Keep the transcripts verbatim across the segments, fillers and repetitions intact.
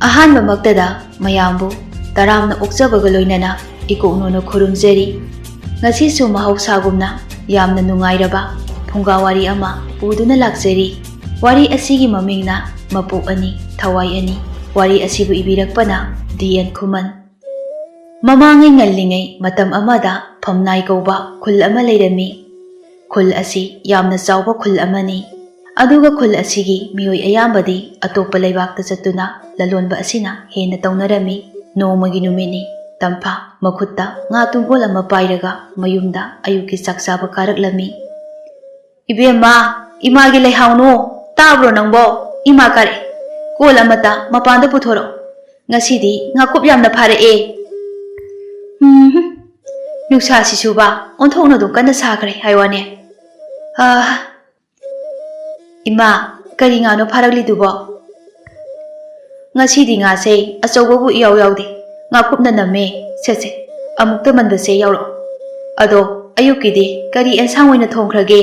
ꯑꯍꯥꯟꯕꯃꯛꯇꯗ ꯃꯌꯥꯝꯕꯨ ꯇꯔꯥꯝꯅ ꯑꯣꯛꯆꯕꯒ ꯂꯣꯏꯅꯅ ꯏꯀꯣꯛꯅꯣꯅ ꯈꯨꯔꯨꯝꯖꯔꯤ꯫ ꯉꯁꯤꯁꯨ ꯃꯍꯧꯁꯥꯒꯨꯝꯅ ꯌꯥꯝꯅ ꯅꯨꯡꯉꯥꯏꯔꯕ ꯐꯨꯡꯒꯥ ꯋꯥꯔꯤ ꯑꯃ ꯄꯨꯗꯨꯅ ꯂꯥꯛꯆꯔꯤ꯫ ꯋꯥꯔꯤ ꯑꯁꯤꯒꯤ ꯃꯃꯤꯡꯅ ꯃꯄꯣꯛ ꯑꯅꯤ, ꯊꯋꯥꯏ ꯑꯅꯤ꯫ ꯋꯥꯔꯤ ꯑꯁꯤꯕꯨ ꯏꯕꯤꯔꯛꯄꯅ ꯗꯤ ꯑꯦꯟ ꯈꯨꯃꯟ꯫ ꯃꯃꯥꯡꯉꯩ ꯉꯜꯂꯤꯉꯩ ꯃꯇꯝ ꯑꯃꯗ ꯐꯝꯅꯥꯏ ꯀꯧꯕ ꯈꯨꯜ ꯑꯃ ꯂꯩꯔꯝꯃꯤ꯫ ꯈꯨꯜ ꯑꯁꯤ ꯌꯥꯝꯅ ꯆꯥꯎꯕ ꯈꯨꯜ ꯑꯃꯅꯤ꯫ ꯑꯗꯨꯒ ꯈꯨꯜ ꯑꯁꯤꯒꯤ ꯃꯤꯑꯣꯏ ꯑꯌꯥꯝꯕꯗꯤ ꯑꯇꯣꯞꯄ ꯂꯩꯕꯥꯛꯇ ꯆꯠꯇꯨꯅ ꯂꯂꯣꯟꯕ ꯑꯁꯤꯅ ꯍꯦꯟꯅ ꯇꯧꯅꯔꯝꯃꯤ꯫ ꯅꯣꯡꯃꯒꯤ ꯅꯨꯃꯤꯠꯅꯤ꯫ ꯇꯝꯐꯥ ꯃꯈꯨꯠꯇ ꯉꯥ ꯇꯨꯡꯒꯣꯜ ꯑꯃ ꯄꯥꯏꯔꯒ ꯃꯌꯨꯝꯗ ꯑꯌꯨꯛꯀꯤ ꯆꯥꯛ ꯆꯥꯕ ꯀꯥꯔꯛꯂꯝꯃꯤ꯫ "ꯏꯕꯦꯝꯃ, ꯏꯃꯥꯒꯤ ꯂꯩꯍꯥꯎꯅꯣ, ꯇꯥꯕ꯭ꯔꯣ ꯅꯪꯕꯣ? ꯏꯃꯥ ꯀꯥꯔꯛꯑꯦ꯫ ꯀꯣꯜ ꯑꯃꯇ ꯃꯄꯥꯟꯗ ꯄꯨꯊꯣꯔꯛꯑꯣ꯫ ꯉꯁꯤꯗꯤ ꯉꯥꯀꯨꯞ ꯌꯥꯝꯅ ꯐꯥꯔꯛꯑꯦ꯫" ꯎꯝ, ꯅꯨꯡꯁꯥꯁꯤꯁꯨꯕ ꯑꯣꯟꯊꯣꯛꯅ ꯑꯗꯨꯝ ꯀꯟꯅ ꯁꯥꯈ꯭ꯔꯦ ꯍꯥꯏ ꯋꯥꯅꯦ꯫ ꯑꯥ, ꯏꯃꯥ, ꯀꯔꯤ ꯉꯥꯅꯣ ꯐꯥꯔꯛꯂꯤꯗꯨꯕꯣ? "ꯉꯁꯤꯗꯤ ꯉꯥꯁꯦ ꯑꯆꯧꯕꯕꯨ ꯏꯌꯥꯎ ꯌꯥꯎꯗꯦ, ꯉꯥꯀꯨꯞꯅ ꯅꯝꯃꯦ꯫ ꯁꯦ ꯁꯦ, ꯑꯃꯨꯛꯇ ꯃꯟꯕꯁꯦ ꯌꯥꯎꯔꯛꯑꯣ꯫ ꯑꯗꯣ ꯑꯌꯨꯛꯀꯤꯗꯤ ꯀꯔꯤ ꯑꯦꯟꯁꯥꯡ ꯑꯣꯏꯅ ꯊꯣꯡꯈ꯭ꯔꯒꯦ?"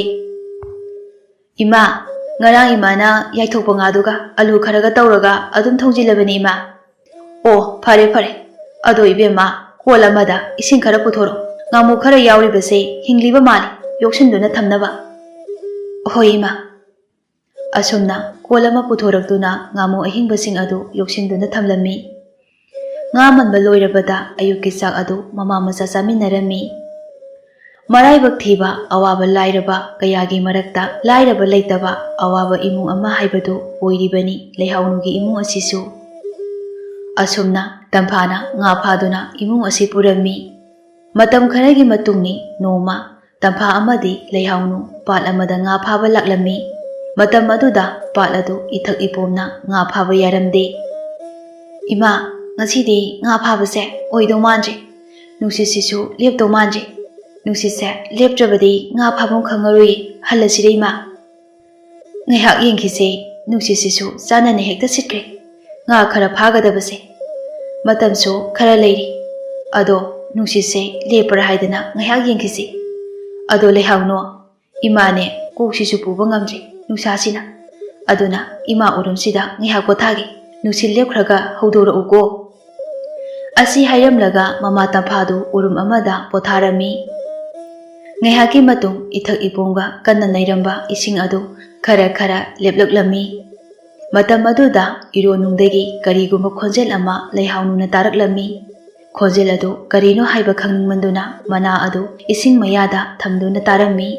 "ꯏꯃꯥ, ꯉꯔꯥꯡ ꯏꯃꯥꯅ ꯌꯥꯏꯊꯣꯛꯄ ꯉꯥꯗꯨꯒ ꯑꯂꯨ ꯈꯔꯒ ꯇꯧꯔꯒ ꯑꯗꯨꯝ ꯊꯣꯡꯖꯤꯜꯂꯕꯅꯤ ꯏꯃꯥ꯫" "ꯑꯣ, ꯐꯔꯦ ꯐꯔꯦ꯫ ꯑꯗꯣ ꯏꯕꯦꯝꯃ, ꯀꯣꯜ ꯑꯃꯗ ꯏꯁꯤꯡ ꯈꯔ ꯄꯨꯊꯣꯔꯛꯑꯣ꯫ ꯉꯥꯃꯨ ꯈꯔ ꯌꯥꯎꯔꯤꯕꯁꯦ ꯍꯤꯡꯂꯤꯕ ꯃꯥꯜꯂꯤ, ꯌꯣꯛꯁꯤꯟꯗꯨꯅ ꯊꯝꯅꯕ꯫" "ꯍꯣꯏ ꯏꯃꯥ꯫" ꯑꯁꯨꯝꯅ ꯀꯣꯜ ꯑꯃ ꯄꯨꯊꯣꯔꯛꯇꯨꯅ ꯉꯥꯃꯨ ꯑꯍꯤꯡꯕꯁꯤꯡ ꯑꯗꯨ ꯌꯣꯛꯁꯤꯟꯗꯨꯅ ꯊꯝꯂꯝꯃꯤ꯫ ꯉꯥ ꯃꯟꯕ ꯂꯣꯏꯔꯕꯗ ꯑꯌꯨꯛꯀꯤ ꯆꯥꯛ ꯑꯗꯨ ꯃꯃꯥ ꯃꯆꯥ ꯆꯥꯃꯤꯟꯅꯔꯝꯃꯤ꯫ ꯃꯔꯥꯏꯕꯛ ꯊꯤꯕ ꯑꯋꯥꯕ ꯂꯥꯏꯔꯕ ꯀꯌꯥꯒꯤ ꯃꯔꯛꯇ ꯂꯥꯏꯔꯕ ꯂꯩꯇꯕ ꯑꯋꯥꯕ ꯏꯃꯨꯡ ꯑꯃ ꯍꯥꯏꯕꯗꯨ ꯑꯣꯏꯔꯤꯕꯅꯤ ꯂꯩꯍꯥꯎꯅꯨꯒꯤ ꯏꯃꯨꯡ ꯑꯁꯤꯁꯨ꯫ ꯑꯁꯨꯝꯅ ꯇꯝꯐꯥꯅ ꯉꯥ ꯐꯥꯗꯨꯅ ꯏꯃꯨꯡ ꯑꯁꯤ ꯄꯨꯔꯝꯃꯤ꯫ ꯃꯇꯝ ꯈꯔꯒꯤ ꯃꯇꯨꯡꯅꯤ, ꯅꯣꯡꯃ ꯇꯝꯐꯥ ꯑꯃꯗꯤ ꯂꯩꯍꯥꯎꯅꯨ ꯄꯥꯠ ꯑꯃꯗ ꯉꯥ ꯐꯥꯕ ꯂꯥꯛꯂꯝꯃꯤ꯫ ꯃꯇꯝ ꯑꯗꯨꯗ ꯄꯥꯠ ꯑꯗꯨ ꯏꯊꯛ ꯏꯄꯣꯝꯅ ꯉꯥ ꯐꯥꯕ ꯌꯥꯔꯝꯗꯦ꯫ "ꯏꯃꯥ, ꯉꯁꯤꯗꯤ ꯉꯥ ꯐꯥꯕꯁꯦ ꯑꯣꯏꯗꯧ ꯃꯥꯟꯗ꯭ꯔꯦ꯫ ꯅꯨꯡꯁꯤꯠꯁꯤꯁꯨ ꯂꯦꯞꯇꯧ ꯃꯥꯟꯗ꯭ꯔꯦ꯫ ꯅꯨꯡꯁꯤꯠꯁꯦ ꯂꯦꯞꯇ꯭ꯔꯕꯗꯤ ꯉꯥ ꯐꯥꯐꯝ ꯈꯪꯉꯔꯣꯏꯌꯦ꯫ ꯍꯜꯂꯁꯤꯔꯦ ꯏꯃꯥ?" "ꯉꯥꯏꯍꯥꯛ ꯌꯦꯡꯈꯤꯁꯦ, ꯅꯨꯡꯁꯤꯠꯁꯤꯁꯨ ꯆꯥꯟꯅꯅ ꯍꯦꯛꯇ ꯁꯤꯠꯈ꯭ꯔꯦ꯫ ꯉꯥ ꯈꯔ ꯐꯥꯒꯗꯕꯁꯦ꯫ ꯃꯇꯝꯁꯨ ꯈꯔ ꯂꯩꯔꯤ꯫ ꯑꯗꯣ ꯅꯨꯡꯁꯤꯠꯁꯦ ꯂꯦꯞꯄ꯭ꯔꯥ ꯍꯥꯏꯗꯅ ꯉꯥꯏꯍꯥꯛ ꯌꯦꯡꯈꯤꯁꯦ꯫ ꯑꯗꯣ ꯂꯩꯍꯥꯎꯅꯣ, ꯏꯃꯥꯅꯦ ꯀꯣꯛꯁꯤꯁꯨ ꯄꯨꯕ ꯉꯝꯗ꯭ꯔꯦ ꯅꯨꯡꯁꯥꯁꯤꯅ꯫ ꯑꯗꯨꯅ ꯏꯃꯥ ꯎꯔꯨꯝꯁꯤꯗ ꯉꯥꯏꯍꯥꯛ ꯄꯣꯊꯥꯒꯦ꯫ ꯅꯨꯡꯁꯤꯠ ꯂꯦꯞꯈ꯭ꯔꯒ ꯍꯧꯗꯣꯔꯛꯎꯀꯣ꯫ ꯑꯁꯤ ꯍꯥꯏꯔꯝꯂꯒ ꯃꯃꯥ ꯇꯝꯐꯥꯗꯨ ꯎꯔꯨꯝ ꯑꯃꯗ ꯄꯣꯊꯥꯔꯝꯃꯤ꯫ ꯉꯥꯏꯍꯥꯛꯀꯤ ꯃꯇꯨꯡ ꯏꯊꯛ ꯏꯄꯣꯝꯒ ꯀꯟꯅ ꯅꯩꯔꯝꯕ ꯏꯁꯤꯡ ꯑꯗꯨ ꯈꯔ ꯈꯔ ꯂꯦꯞꯂꯛꯂꯝꯃꯤ꯫ ꯃꯇꯝ ꯑꯗꯨꯗ ꯏꯔꯣꯟꯅꯨꯡꯗꯒꯤ ꯀꯔꯤꯒꯨꯝꯕ ꯈꯣꯟꯖꯦꯜ ꯑꯃ ꯂꯩꯍꯥꯎꯅꯨꯅ ꯇꯥꯔꯛꯂꯝꯃꯤ꯫ ꯈꯣꯟꯖꯦꯜ ꯑꯗꯨ ꯀꯔꯤꯅꯣ ꯍꯥꯏꯕ ꯈꯪꯅꯤꯡꯃꯟꯗꯨꯅ ꯃꯅꯥ ꯑꯗꯨ ꯏꯁꯤꯡ ꯃꯌꯥꯗ ꯊꯝꯗꯨꯅ ꯇꯥꯔꯝꯃꯤ꯫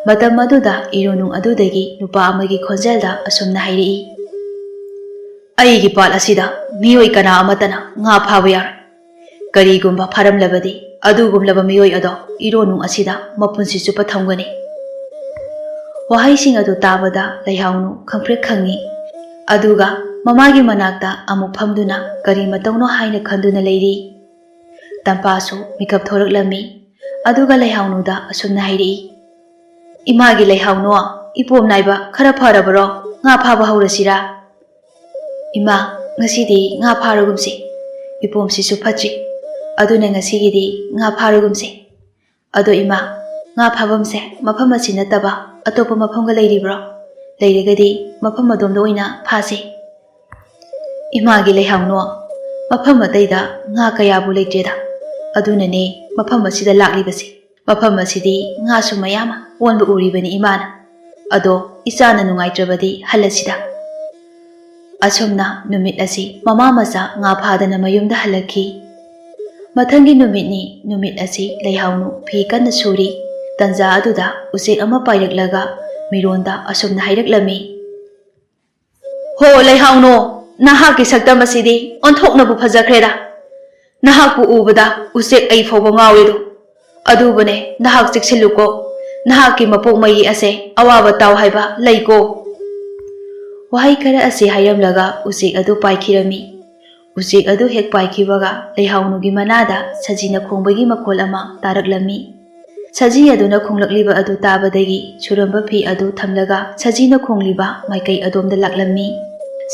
ꯃꯇꯝ ꯑꯗꯨꯗ ꯏꯔꯣꯟꯅꯨꯡ ꯑꯗꯨꯗꯒꯤ ꯅꯨꯄꯥ ꯑꯃꯒꯤ ꯈꯣꯟꯖꯦꯜꯗ ꯑꯁꯨꯝꯅ ꯍꯥꯏꯔꯛꯏ, "ꯑꯩꯒꯤ ꯄꯥꯠ ꯑꯁꯤꯗ ꯃꯤꯑꯣꯏ ꯀꯅꯥ ꯑꯃꯠꯇꯅ ꯉꯥ ꯐꯥꯕ ꯌꯥꯔꯣꯏ꯫ ꯀꯔꯤꯒꯨꯝꯕ ꯐꯥꯔꯝꯂꯕꯗꯤ ꯑꯗꯨꯒꯨꯝꯂꯕ ꯃꯤꯑꯣꯏ ꯑꯗꯣ ꯏꯔꯣꯟꯅꯨꯡ ꯑꯁꯤꯗ ꯃꯄꯨꯟꯁꯤ ꯆꯨꯞꯄ ꯊꯝꯒꯅꯤ"꯫ ꯋꯥꯍꯩꯁꯤꯡ ꯑꯗꯨ ꯇꯥꯕꯗ ꯂꯩꯍꯥꯎꯅꯨ ꯈꯪꯄ꯭ꯔꯦꯛ ꯈꯪꯉꯤ꯫ ꯑꯗꯨꯒ ꯃꯃꯥꯒꯤ ꯃꯅꯥꯛꯇ ꯑꯃꯨꯛ ꯐꯝꯗꯨꯅ ꯀꯔꯤ ꯃꯇꯧꯅꯣ ꯍꯥꯏꯅ ꯈꯟꯗꯨꯅ ꯂꯩꯔꯤ꯫ ꯇꯝꯄꯥꯁꯨ ꯃꯤꯀꯞ ꯊꯣꯔꯛꯂꯝꯃꯤ꯫ ꯑꯗꯨꯒ ꯂꯩꯍꯥꯎꯅꯨꯗ ꯑꯁꯨꯝꯅ ꯍꯥꯏꯔꯛꯏ, "ꯏꯃꯥꯒꯤ ꯂꯩꯍꯥꯎꯅꯨ, ꯏꯄꯣꯝ ꯅꯥꯏꯕ ꯈꯔ ꯐꯔꯕꯔꯣ? ꯉꯥ ꯐꯥꯕ ꯍꯧꯔꯁꯤꯔꯥ?" "ꯏꯃꯥ, ꯉꯁꯤꯗꯤ ꯉꯥ ꯐꯥꯔꯒꯨꯝꯁꯤ꯫ ꯏꯄꯣꯝꯁꯤꯁꯨ ꯐꯠꯇ꯭ꯔꯤ꯫ ꯑꯗꯨꯅ ꯉꯁꯤꯒꯤꯗꯤ ꯉꯥ ꯐꯥꯔꯒꯨꯝꯁꯤ꯫ ꯑꯗꯣ ꯏꯃꯥ, ꯉꯥ ꯐꯥꯐꯝꯁꯦ ꯃꯐꯝ ꯑꯁꯤ ꯅꯠꯇꯕ ꯑꯇꯣꯞꯄ ꯃꯐꯝꯒ ꯂꯩꯔꯤꯕ꯭ꯔꯣ? ꯂꯩꯔꯒꯗꯤ ꯃꯐꯝ ꯑꯗꯣꯝꯗ ꯑꯣꯏꯅ ꯐꯥꯁꯤ"꯫ "ꯏꯃꯥꯒꯤ ꯂꯩꯍꯥꯎꯅꯣ, ꯃꯐꯝ ꯑꯇꯩꯗ ꯉꯥ ꯀꯌꯥꯕꯨ ꯂꯩꯇ꯭ꯔꯦꯗ꯫ ꯑꯗꯨꯅꯅꯦ ꯃꯐꯝ ꯑꯁꯤꯗ ꯂꯥꯛꯂꯤꯕꯁꯦ꯫ ꯃꯐꯝ ꯑꯁꯤꯗꯤ ꯉꯥꯁꯨ ꯃꯌꯥꯝ ꯑꯣꯟꯕ ꯎꯔꯤꯕꯅꯤ ꯏꯃꯥꯅ꯫ ꯑꯗꯣ ꯏꯆꯥꯅ ꯅꯨꯡꯉꯥꯏꯇ꯭ꯔꯕꯗꯤ ꯍꯜꯂꯁꯤꯗ"꯫ ꯑꯁꯨꯝꯅ ꯅꯨꯃꯤꯠ ꯑꯁꯤ ꯃꯃꯥ ꯃꯆꯥ ꯉꯥ ꯐꯥꯗꯅ ꯃꯌꯨꯝꯗ ꯍꯜꯂꯛꯈꯤ꯫ ꯃꯊꯪꯒꯤ ꯅꯨꯃꯤꯠꯅꯤ꯫ ꯅꯨꯃꯤꯠ ꯑꯁꯤ ꯂꯩꯍꯥꯎꯅꯨ ꯐꯤ ꯀꯟꯅ ꯁꯨꯔꯤ꯫ ꯇꯟꯖꯥ ꯑꯗꯨꯗ ꯎꯆꯦꯛ ꯑꯃ ꯄꯥꯏꯔꯛꯂꯒ ꯃꯤꯔꯣꯟꯗ ꯑꯁꯨꯝꯅ ꯍꯥꯏꯔꯛꯂꯝꯃꯤ, "ꯍꯣ ꯂꯩꯍꯥꯎꯅꯣ, ꯅꯍꯥꯛꯀꯤ ꯁꯛꯇꯝ ꯑꯁꯤꯗꯤ ꯑꯣꯟꯊꯣꯛꯅꯕꯨ ꯐꯖꯈ꯭ꯔꯦꯗ꯫ ꯅꯍꯥꯛꯄꯨ ꯎꯕꯗ ꯎꯆꯦꯛ ꯑꯩ ꯐꯥꯎꯕ ꯉꯥꯎꯔꯦꯗꯣ꯫ ꯑꯗꯨꯕꯨꯅꯦ, ꯅꯍꯥꯛ ꯆꯦꯛꯁꯤꯜꯂꯨꯀꯣ꯫ ꯅꯍꯥꯛꯀꯤ ꯃꯄꯣꯛ ꯃꯩ ꯑꯁꯦ ꯑꯋꯥꯕ ꯇꯥꯎ ꯍꯥꯏꯕ ꯂꯩꯀꯣ"꯫ ꯋꯥꯍꯩ ꯈꯔ ꯑꯁꯤ ꯍꯥꯏꯔꯝꯂꯒ ꯎꯆꯦꯛ ꯑꯗꯨ ꯄꯥꯏꯈꯤꯔꯝꯃꯤ꯫ ꯎꯆꯦꯛ ꯑꯗꯨ ꯍꯦꯛ ꯄꯥꯏꯈꯤꯕꯒ ꯂꯩꯍꯥꯎꯅꯨꯒꯤ ꯃꯅꯥꯗ ꯁꯖꯤꯅ ꯈꯣꯡꯕꯒꯤ ꯃꯈꯣꯜ ꯑꯃ ꯇꯥꯔꯛꯂꯝꯃꯤ꯫ ꯁꯖꯤ ꯑꯗꯨꯅ ꯈꯣꯡꯂꯛꯂꯤꯕ ꯑꯗꯨ ꯇꯥꯕꯗꯒꯤ ꯁꯨꯔꯝꯕ ꯐꯤ ꯑꯗꯨ ꯊꯝꯂꯒ ꯁꯖꯤꯅ ꯈꯣꯡꯂꯤꯕ ꯃꯥꯏꯀꯩ ꯑꯗꯣꯝꯗ ꯂꯥꯛꯂꯝꯃꯤ꯫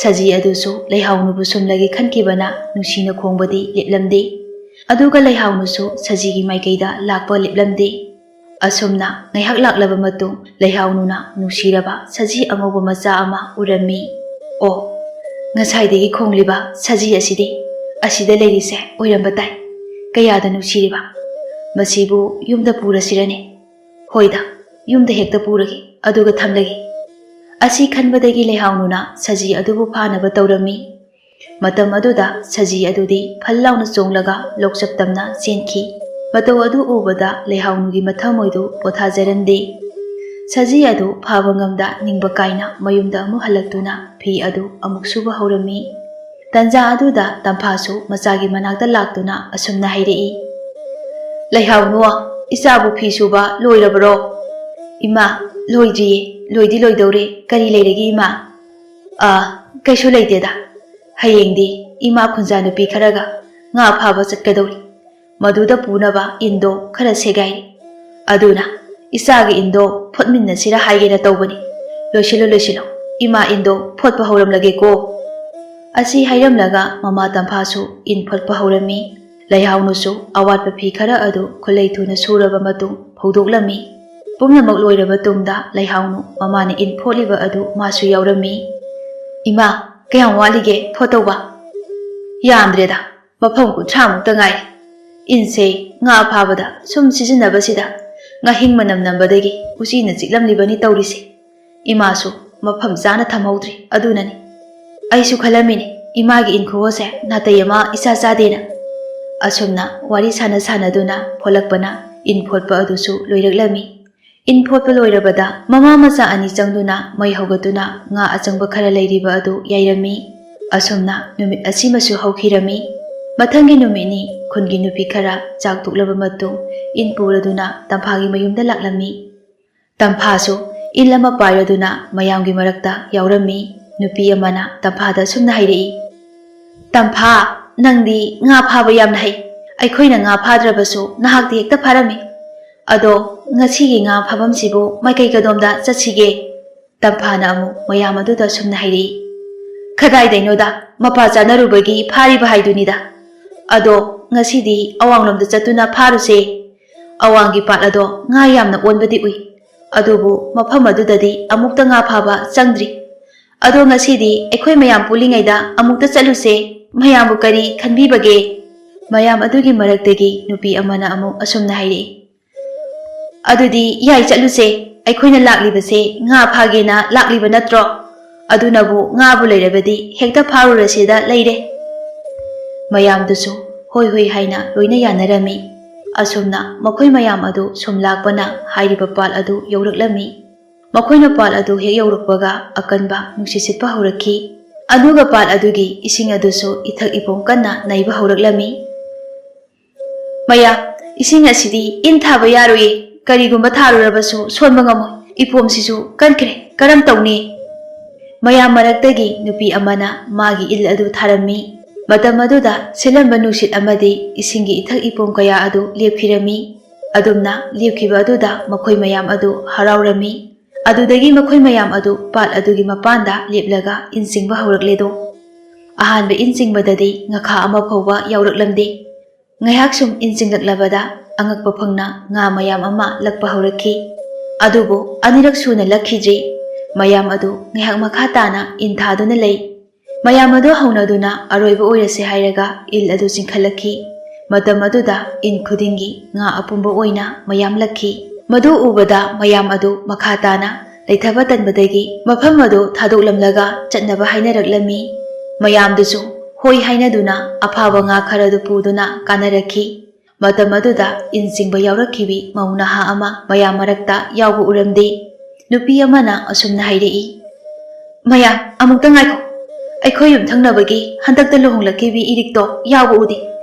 ꯁꯖꯤ ꯑꯗꯨꯁꯨ ꯂꯩꯍꯥꯎꯅꯨꯕꯨ ꯁꯨꯝꯂꯒꯦ ꯈꯟꯈꯤꯕꯅ ꯅꯨꯡꯁꯤꯅ ꯈꯣꯡꯕꯗꯤ ꯂꯦꯞꯂꯝꯗꯦ꯫ ꯑꯗꯨꯒ ꯂꯩꯍꯥꯎꯅꯨꯁꯨ ꯁꯖꯤꯒꯤ ꯃꯥꯏꯀꯩꯗ ꯂꯥꯛꯄ ꯂꯦꯞꯂꯝꯗꯦ꯫ ꯑꯁꯨꯝꯅ ꯉꯥꯏꯍꯥꯛ ꯂꯥꯛꯂꯕ ꯃꯇꯨꯡ ꯂꯩꯍꯥꯎꯅꯨꯅ ꯅꯨꯡꯁꯤꯔꯕ ꯁꯖꯤ ꯑꯉꯧꯕ ꯃꯆꯥ ꯑꯃ ꯎꯔꯝꯃꯤ꯫ "ꯑꯣ, "ꯉꯁꯥꯏꯗꯒꯤ ꯈꯣꯡꯂꯤꯕ ꯁꯖꯤ ꯑꯁꯤꯗꯤ ꯑꯁꯤꯗ ꯂꯩꯔꯤꯁꯦ ꯑꯣꯏꯔꯝꯕ ꯇꯥꯏ꯫ ꯀꯌꯥꯗ ꯅꯨꯡꯁꯤꯔꯤꯕ! ꯃꯁꯤꯕꯨ ꯌꯨꯝꯗ ꯄꯨꯔꯁꯤꯔꯅꯦ? ꯍꯣꯏꯗ, ꯌꯨꯝꯗ ꯍꯦꯛꯇ ꯄꯨꯔꯒꯦ, ꯑꯗꯨꯒ ꯊꯝꯂꯒꯦ꯫" ꯑꯁꯤ ꯈꯟꯕꯗꯒꯤ ꯂꯩꯍꯥꯎꯅꯨꯅ ꯁꯖꯤ ꯑꯗꯨꯕꯨ ꯐꯥꯅꯕ ꯇꯧꯔꯝꯃꯤ꯫ ꯃꯇꯝ ꯑꯗꯨꯗ ꯁꯖꯤ ꯑꯗꯨꯗꯤ ꯐꯜ ꯂꯥꯎꯅ ꯆꯣꯡꯂꯒ ꯂꯣꯛꯆꯞ ꯇꯝꯅ ꯆꯦꯟꯈꯤ꯫ ꯃꯇꯧ ꯑꯗꯨ ꯎꯕꯗ ꯂꯩꯍꯥꯎꯅꯨꯒꯤ ꯃꯊꯃꯣꯏꯗꯨ ꯄꯣꯊꯥꯖꯔꯝꯗꯦ꯫ ꯁꯖꯤ ꯑꯗꯨ ꯐꯥꯕ ꯉꯝꯗ ꯅꯤꯡꯕ ꯀꯥꯏꯅ ꯃꯌꯨꯝꯗ ꯑꯃꯨꯛ ꯍꯜꯂꯛꯇꯨꯅ ꯐꯤ ꯑꯗꯨ ꯑꯃꯨꯛ ꯁꯨꯕ ꯍꯧꯔꯝꯃꯤ꯫ ꯇꯟꯖꯥ ꯑꯗꯨꯗ ꯇꯝꯐꯥꯁꯨ ꯃꯆꯥꯒꯤ ꯃꯅꯥꯛꯇ ꯂꯥꯛꯇꯨꯅ ꯑꯁꯨꯝꯅ ꯍꯥꯏꯔꯛꯏ, "ꯂꯩꯍꯥꯎꯅꯨ, ꯏꯆꯥꯕꯨ ꯐꯤ ꯁꯨꯕ ꯂꯣꯏꯔꯕꯔꯣ?" "ꯏꯃꯥ, ꯂꯣꯏꯗ꯭ꯔꯤꯌꯦ, ꯂꯣꯏꯗꯤ ꯂꯣꯏꯗꯧꯔꯦ꯫ ꯀꯔꯤ ꯂꯩꯔꯒꯦ ꯏꯃꯥ?" "ꯑꯥ, ꯀꯩꯁꯨ ꯂꯩꯇꯦꯗ꯫ ꯍꯌꯦꯡꯗꯤ ꯏꯃꯥ ꯈꯨꯟꯖꯥ ꯅꯨꯄꯤ ꯈꯔꯒ ꯉꯥ ꯐꯥꯕ ꯆꯠꯀꯗꯧꯔꯤ꯫ ꯃꯗꯨꯗ ꯄꯨꯅꯕ ꯏꯟꯗꯣ ꯈꯔ ꯁꯦꯒꯥꯏꯔꯤ꯫ ꯑꯗꯨꯅ ꯏꯆꯥꯒꯤ ꯏꯟꯗꯣ ꯐꯣꯠꯃꯤꯟꯅꯁꯤꯔ ꯍꯥꯏꯒꯦꯅ ꯇꯧꯕꯅꯤ꯫ ꯂꯣꯏꯁꯤꯜꯂꯣ, ꯂꯣꯏꯁꯤꯜꯂꯣ꯫ ꯏꯃꯥ ꯏꯟꯗꯣ ꯐꯣꯠꯄ ꯍꯧꯔꯝꯂꯒꯦꯀꯣ꯫" ꯑꯁꯤ ꯍꯥꯏꯔꯝꯂꯒ ꯃꯃꯥ ꯇꯝꯐꯥꯁꯨ ꯏꯟ ꯐꯣꯠꯄ ꯍꯧꯔꯝꯃꯤ꯫ ꯂꯩꯍꯥꯎꯅꯨꯁꯨ ꯑꯋꯥꯠꯄ ꯐꯤ ꯈꯔ ꯑꯗꯨ ꯈꯨꯠꯂꯩ ꯊꯨꯅ ꯁꯨꯔꯕ ꯃꯇꯨꯡ ꯐꯧꯗꯣꯛꯂꯝꯃꯤ꯫ ꯄꯨꯝꯅꯃꯛ ꯂꯣꯏꯔꯕ ꯇꯨꯡꯗ ꯂꯩꯍꯥꯎꯅꯨ ꯃꯃꯥꯅ ꯏꯟ ꯐꯣꯠꯂꯤꯕ ꯑꯗꯨ ꯃꯥꯁꯨ ꯌꯥꯎꯔꯝꯃꯤ꯫ "ꯏꯃꯥ, ꯀꯌꯥꯝ ꯋꯥꯠꯂꯤꯒꯦ ꯐꯣꯠꯇꯧꯕ?" "ꯌꯥꯝꯗ꯭ꯔꯦꯗ, ꯃꯐꯝ ꯀꯨꯟꯊ꯭ꯔꯥ ꯃꯨꯛꯇ ꯉꯥꯏꯔꯦ꯫ ꯏꯟꯁꯦ ꯉꯥ ꯐꯥꯕꯗ ꯁꯨꯝ ꯁꯤꯖꯤꯟꯅꯕꯁꯤꯗ ꯉꯥꯍꯤꯡ ꯃꯅꯝ ꯅꯝꯕꯗꯒꯤ ꯎꯆꯤꯅ ꯆꯤꯛꯂꯝꯂꯤꯕꯅꯤ ꯇꯧꯔꯤꯁꯦ꯫ ꯏꯃꯥꯁꯨ ꯃꯐꯝ ꯆꯥꯅ ꯊꯝꯍꯧꯗ꯭ꯔꯤ, ꯑꯗꯨꯅꯅꯤ꯫ ꯑꯩꯁꯨ ꯈꯜꯂꯝꯃꯤꯅꯤ, ꯏꯃꯥꯒꯤ ꯏꯟ ꯈꯨꯐꯣꯠꯁꯦ ꯅꯥꯇꯩ ꯑꯃ ꯏꯆꯥ ꯆꯥꯗꯦꯅ꯫" ꯑꯁꯨꯝꯅ ꯋꯥꯔꯤ ꯁꯥꯟꯅ ꯁꯥꯟꯅꯗꯨꯅ ꯐꯣꯠꯂꯛꯄꯅ ꯏꯟ ꯐꯣꯠꯄ ꯑꯗꯨꯁꯨ ꯂꯣꯏꯔꯛꯂꯝꯃꯤ꯫ ꯏꯟ ꯐꯣꯠꯄ ꯂꯣꯏꯔꯕꯗ ꯃꯃꯥ ꯃꯆꯥ ꯑꯅꯤ ꯆꯪꯗꯨꯅ ꯃꯩ ꯍꯧꯒꯠꯇꯨꯅ ꯉꯥ ꯑꯆꯪꯕ ꯈꯔ ꯂꯩꯔꯤꯕ ꯑꯗꯨ ꯌꯥꯏꯔꯝꯃꯤ꯫ ꯑꯁꯨꯝꯅ ꯅꯨꯃꯤꯠ ꯑꯁꯤꯃꯁꯨ ꯍꯧꯈꯤꯔꯝꯃꯤ꯫ ꯃꯊꯪꯒꯤ ꯅꯨꯃꯤꯠꯅꯤ ꯈꯨꯟꯒꯤ ꯅꯨꯄꯤ ꯈꯔ ꯆꯥꯛ ꯇꯣꯛꯂꯕ ꯃꯇꯨꯡ ꯏꯟ ꯄꯨꯔꯗꯨꯅ ꯇꯝꯐꯥꯒꯤ ꯃꯌꯨꯝꯗ ꯂꯥꯛꯂꯝꯃꯤ꯫ ꯇꯝꯐꯥꯁꯨ ꯏꯟ ꯑꯃ ꯄꯥꯏꯔꯗꯨꯅ ꯃꯌꯥꯝꯒꯤ ꯃꯔꯛꯇ ꯌꯥꯎꯔꯝꯃꯤ꯫ ꯅꯨꯄꯤ ꯑꯃꯅ ꯇꯝꯐꯥꯗ ꯑꯁꯨꯝꯅ ꯍꯥꯏꯔꯛꯏ, "ꯇꯝꯐꯥ, ꯅꯪꯗꯤ ꯉꯥ ꯐꯥꯕ ꯌꯥꯝꯅ ꯍꯩ꯫ ꯑꯩꯈꯣꯏꯅ ꯉꯥ ꯐꯥꯗ꯭ꯔꯕꯁꯨ ꯅꯍꯥꯛꯇꯤ ꯍꯦꯛꯇ ꯐꯥꯔꯝꯃꯤ꯫ ꯑꯗꯣ ꯉꯁꯤꯒꯤ ꯉꯥ ꯐꯥꯐꯝꯁꯤꯕꯨ ꯃꯥꯏꯀꯩ ꯀꯗꯣꯝꯗ ꯆꯠꯁꯤꯒꯦ?" ꯇꯝꯐꯥꯅ ꯑꯃꯨꯛ ꯃꯌꯥꯝ ꯑꯗꯨꯗ ꯑꯁꯨꯝꯅ ꯍꯥꯏꯔꯛꯏ, "ꯀꯗꯥꯏꯗꯩꯅꯣꯗ, ꯃꯄꯥ ꯆꯥꯅꯔꯨꯕꯒꯤ ꯐꯥꯔꯤꯕ ꯍꯥꯏꯗꯨꯅꯤꯗ꯫ ꯑꯗꯣ ꯉꯁꯤꯗꯤ ꯑꯋꯥꯡꯂꯣꯝꯗ ꯆꯠꯇꯨꯅ ꯐꯥꯔꯨꯁꯦ꯫ ꯑꯋꯥꯡꯒꯤ ꯄꯥꯠ ꯑꯗꯣ ꯉꯥ ꯌꯥꯝꯅ ꯑꯣꯟꯕꯗꯤ ꯎꯏ, ꯑꯗꯨꯕꯨ ꯃꯐꯝ ꯑꯗꯨꯗꯗꯤ ꯑꯃꯨꯛꯇ ꯉꯥ ꯐꯥꯕ ꯆꯪꯗ꯭ꯔꯤ꯫ "ꯑꯗꯣ ꯉꯁꯤꯗꯤ ꯑꯩꯈꯣꯏ ꯃꯌꯥꯝ ꯄꯨꯜꯂꯤꯉꯩꯗ ꯑꯃꯨꯛꯇ ꯆꯠꯂꯨꯁꯦ, ꯃꯌꯥꯝꯕꯨ ꯀꯔꯤ ꯈꯟꯕꯤꯕꯒꯦ?" ꯃꯌꯥꯝ ꯑꯗꯨꯒꯤ ꯃꯔꯛꯇꯒꯤ ꯅꯨꯄꯤ ꯑꯃꯅ ꯑꯃꯨꯛ ꯑꯁꯨꯝꯅ ꯍꯥꯏꯔꯛꯏ, "ꯑꯗꯨꯗꯤ ꯌꯥꯏ, ꯆꯠꯂꯨꯁꯦ꯫ ꯑꯩꯈꯣꯏꯅ ꯂꯥꯛꯂꯤꯕꯁꯦ ꯉꯥ ꯐꯥꯒꯦꯅ ꯂꯥꯛꯂꯤꯕ ꯅꯠꯇ꯭ꯔꯣ? ꯑꯗꯨꯅꯕꯨ ꯉꯥꯕꯨ ꯂꯩꯔꯕꯗꯤ ꯍꯦꯛꯇ ꯐꯥꯔꯨꯔꯁꯤꯗ ꯂꯩꯔꯦ꯫" ꯃꯌꯥꯝꯗꯨꯁꯨ ꯍꯣꯏ ꯍꯣꯏ ꯍꯥꯏꯅ ꯂꯣꯏꯅ ꯌꯥꯅꯔꯝꯃꯤ꯫ ꯑꯁꯨꯝꯅ ꯃꯈꯣꯏ ꯃꯌꯥꯝ ꯑꯗꯨ ꯁꯨꯝ ꯂꯥꯛꯄꯅ ꯍꯥꯏꯔꯤꯕ ꯄꯥꯠ ꯑꯗꯨ ꯌꯧꯔꯛꯂꯝꯃꯤ꯫ ꯃꯈꯣꯏꯅ ꯄꯥꯠ ꯑꯗꯨ ꯍꯦꯛ ꯌꯧꯔꯛꯄꯒ ꯑꯀꯟꯕ ꯅꯨꯡꯁꯤꯠ ꯁꯤꯠꯄ ꯍꯧꯔꯛꯈꯤ꯫ ꯑꯗꯨꯒ ꯄꯥꯠ ꯑꯗꯨꯒꯤ ꯏꯁꯤꯡ ꯑꯗꯨꯁꯨ ꯏꯊꯛ ꯏꯄꯣꯝ ꯀꯟꯅ ꯅꯩꯕ ꯍꯧꯔꯛꯂꯝꯃꯤ꯫ "ꯃꯌꯥ, ꯏꯁꯤꯡ ꯑꯁꯤꯗꯤ ꯏꯟ ꯊꯥꯕ ꯌꯥꯔꯣꯏꯌꯦ꯫ ꯀꯔꯤꯒꯨꯝꯕ ꯊꯥꯔꯨꯔꯕꯁꯨ ꯁꯣꯟꯕ ꯉꯝꯃꯣꯏ꯫ ꯏꯄꯣꯝꯁꯤꯁꯨ ꯀꯟꯈ꯭ꯔꯦ꯫ ꯀꯔꯝ ꯇꯧꯅꯤ?" ꯃꯌꯥꯝ ꯃꯔꯛꯇꯒꯤ ꯅꯨꯄꯤ ꯑꯃꯅ ꯃꯥꯒꯤ ꯏꯜ ꯑꯗꯨ ꯊꯥꯔꯝꯃꯤ꯫ ꯃꯇꯝ ꯑꯗꯨꯗ ꯁꯤꯠꯂꯝꯕ ꯅꯨꯡꯁꯤꯠ ꯑꯃꯗꯤ ꯏꯁꯤꯡꯒꯤ ꯏꯊꯛ ꯏꯄꯣꯝ ꯀꯌꯥ ꯑꯗꯨ ꯂꯦꯞꯈꯤꯔꯝꯃꯤ꯫ ꯑꯗꯨꯝꯅ ꯂꯦꯞꯈꯤꯕ ꯑꯗꯨꯗ ꯃꯈꯣꯏ ꯃꯌꯥꯝ ꯑꯗꯨ ꯍꯔꯥꯎꯔꯝꯃꯤ꯫ ꯑꯗꯨꯗꯒꯤ ꯃꯈꯣꯏ ꯃꯌꯥꯝ ꯑꯗꯨ ꯄꯥꯠ ꯑꯗꯨꯒꯤ ꯃꯄꯥꯟꯗ ꯂꯦꯞꯂꯒ ꯏꯟ ꯆꯤꯡꯕ ꯍꯧꯔꯛꯂꯦꯗꯣ꯫ ꯑꯍꯥꯟꯕ ꯏꯟ ꯆꯤꯡꯕꯗꯗꯤ ꯉꯈꯥ ꯑꯃ ꯐꯥꯎꯕ ꯌꯥꯎꯔꯛꯂꯝꯗꯦ꯫ ꯉꯥꯏꯍꯥꯛ ꯁꯨꯝ ꯏꯟ ꯆꯤꯡꯂꯛꯂꯕꯗ ꯑꯉꯛꯄ ꯐꯪꯅ ꯉꯥ ꯃꯌꯥꯝ ꯑꯃ ꯂꯛꯄ ꯍꯧꯔꯛꯈꯤ꯫ ꯑꯗꯨꯕꯨ ꯑꯅꯤꯔꯛ ꯁꯨꯅ ꯂꯛꯈꯤꯗ꯭ꯔꯤ꯫ ꯃꯌꯥꯝ ꯑꯗꯨ ꯉꯥꯏꯍꯥꯛ ꯃꯈꯥ ꯇꯥꯅ ꯏꯟ ꯊꯥꯗꯨꯅ ꯂꯩ꯫ ꯃꯌꯥꯝ ꯑꯗꯨ ꯍꯧꯅꯗꯨꯅ ꯑꯔꯣꯏꯕ ꯑꯣꯏꯔꯁꯦ ꯍꯥꯏꯔꯒ ꯏꯜ ꯑꯗꯨ ꯆꯤꯡꯈꯠꯂꯛꯈꯤ꯫ ꯃꯇꯝ ꯑꯗꯨꯗ ꯏꯟ ꯈꯨꯗꯤꯡꯒꯤ ꯉꯥ ꯑꯄꯨꯝꯕ ꯑꯣꯏꯅ ꯃꯌꯥꯝ ꯂꯛꯈꯤ꯫ ꯃꯗꯨ ꯎꯕꯗ ꯃꯌꯥꯝ ꯑꯗꯨ ꯃꯈꯥ ꯇꯥꯅ ꯂꯩꯊꯕ ꯇꯟꯕꯗꯒꯤ ꯃꯐꯝ ꯑꯗꯨ ꯊꯥꯗꯣꯛꯂꯝꯂꯒ ꯆꯠꯅꯕ ꯍꯥꯏꯅꯔꯛꯂꯝꯃꯤ꯫ ꯃꯌꯥꯝꯗꯨꯁꯨ ꯍꯣꯏ ꯍꯥꯏꯅꯗꯨꯅ ꯑꯐꯥꯕ ꯉꯥ ꯈꯔꯗꯨ ꯄꯨꯗꯨꯅ ꯀꯥꯅꯔꯛꯈꯤ꯫ ꯃꯇꯝ ꯑꯗꯨꯗ ꯏꯟ ꯆꯤꯡꯕ ꯌꯥꯎꯔꯛꯈꯤꯕꯤ ꯃꯧ ꯅꯍꯥ ꯑꯃ ꯃꯌꯥꯝ ꯃꯔꯛꯇ ꯌꯥꯎꯕ ꯎꯔꯝꯗꯦ꯫ ꯅꯨꯄꯤ ꯑꯃꯅ ꯑꯁꯨꯝꯅ ꯍꯥꯏꯔꯛꯏ, "ꯃꯌꯥꯝ, ꯑꯃꯨꯛꯇ ꯉꯥꯏꯈꯣ꯫ ꯑꯩꯈꯣꯏ ꯌꯨꯝꯊꯪꯅꯕꯒꯤ ꯍꯟꯗꯛꯇ ꯂꯨꯍꯣꯡꯂꯛꯈꯤꯕꯤ ꯏꯔꯤꯛꯇꯣ ꯌꯥꯎꯕ ꯎꯗꯦ꯫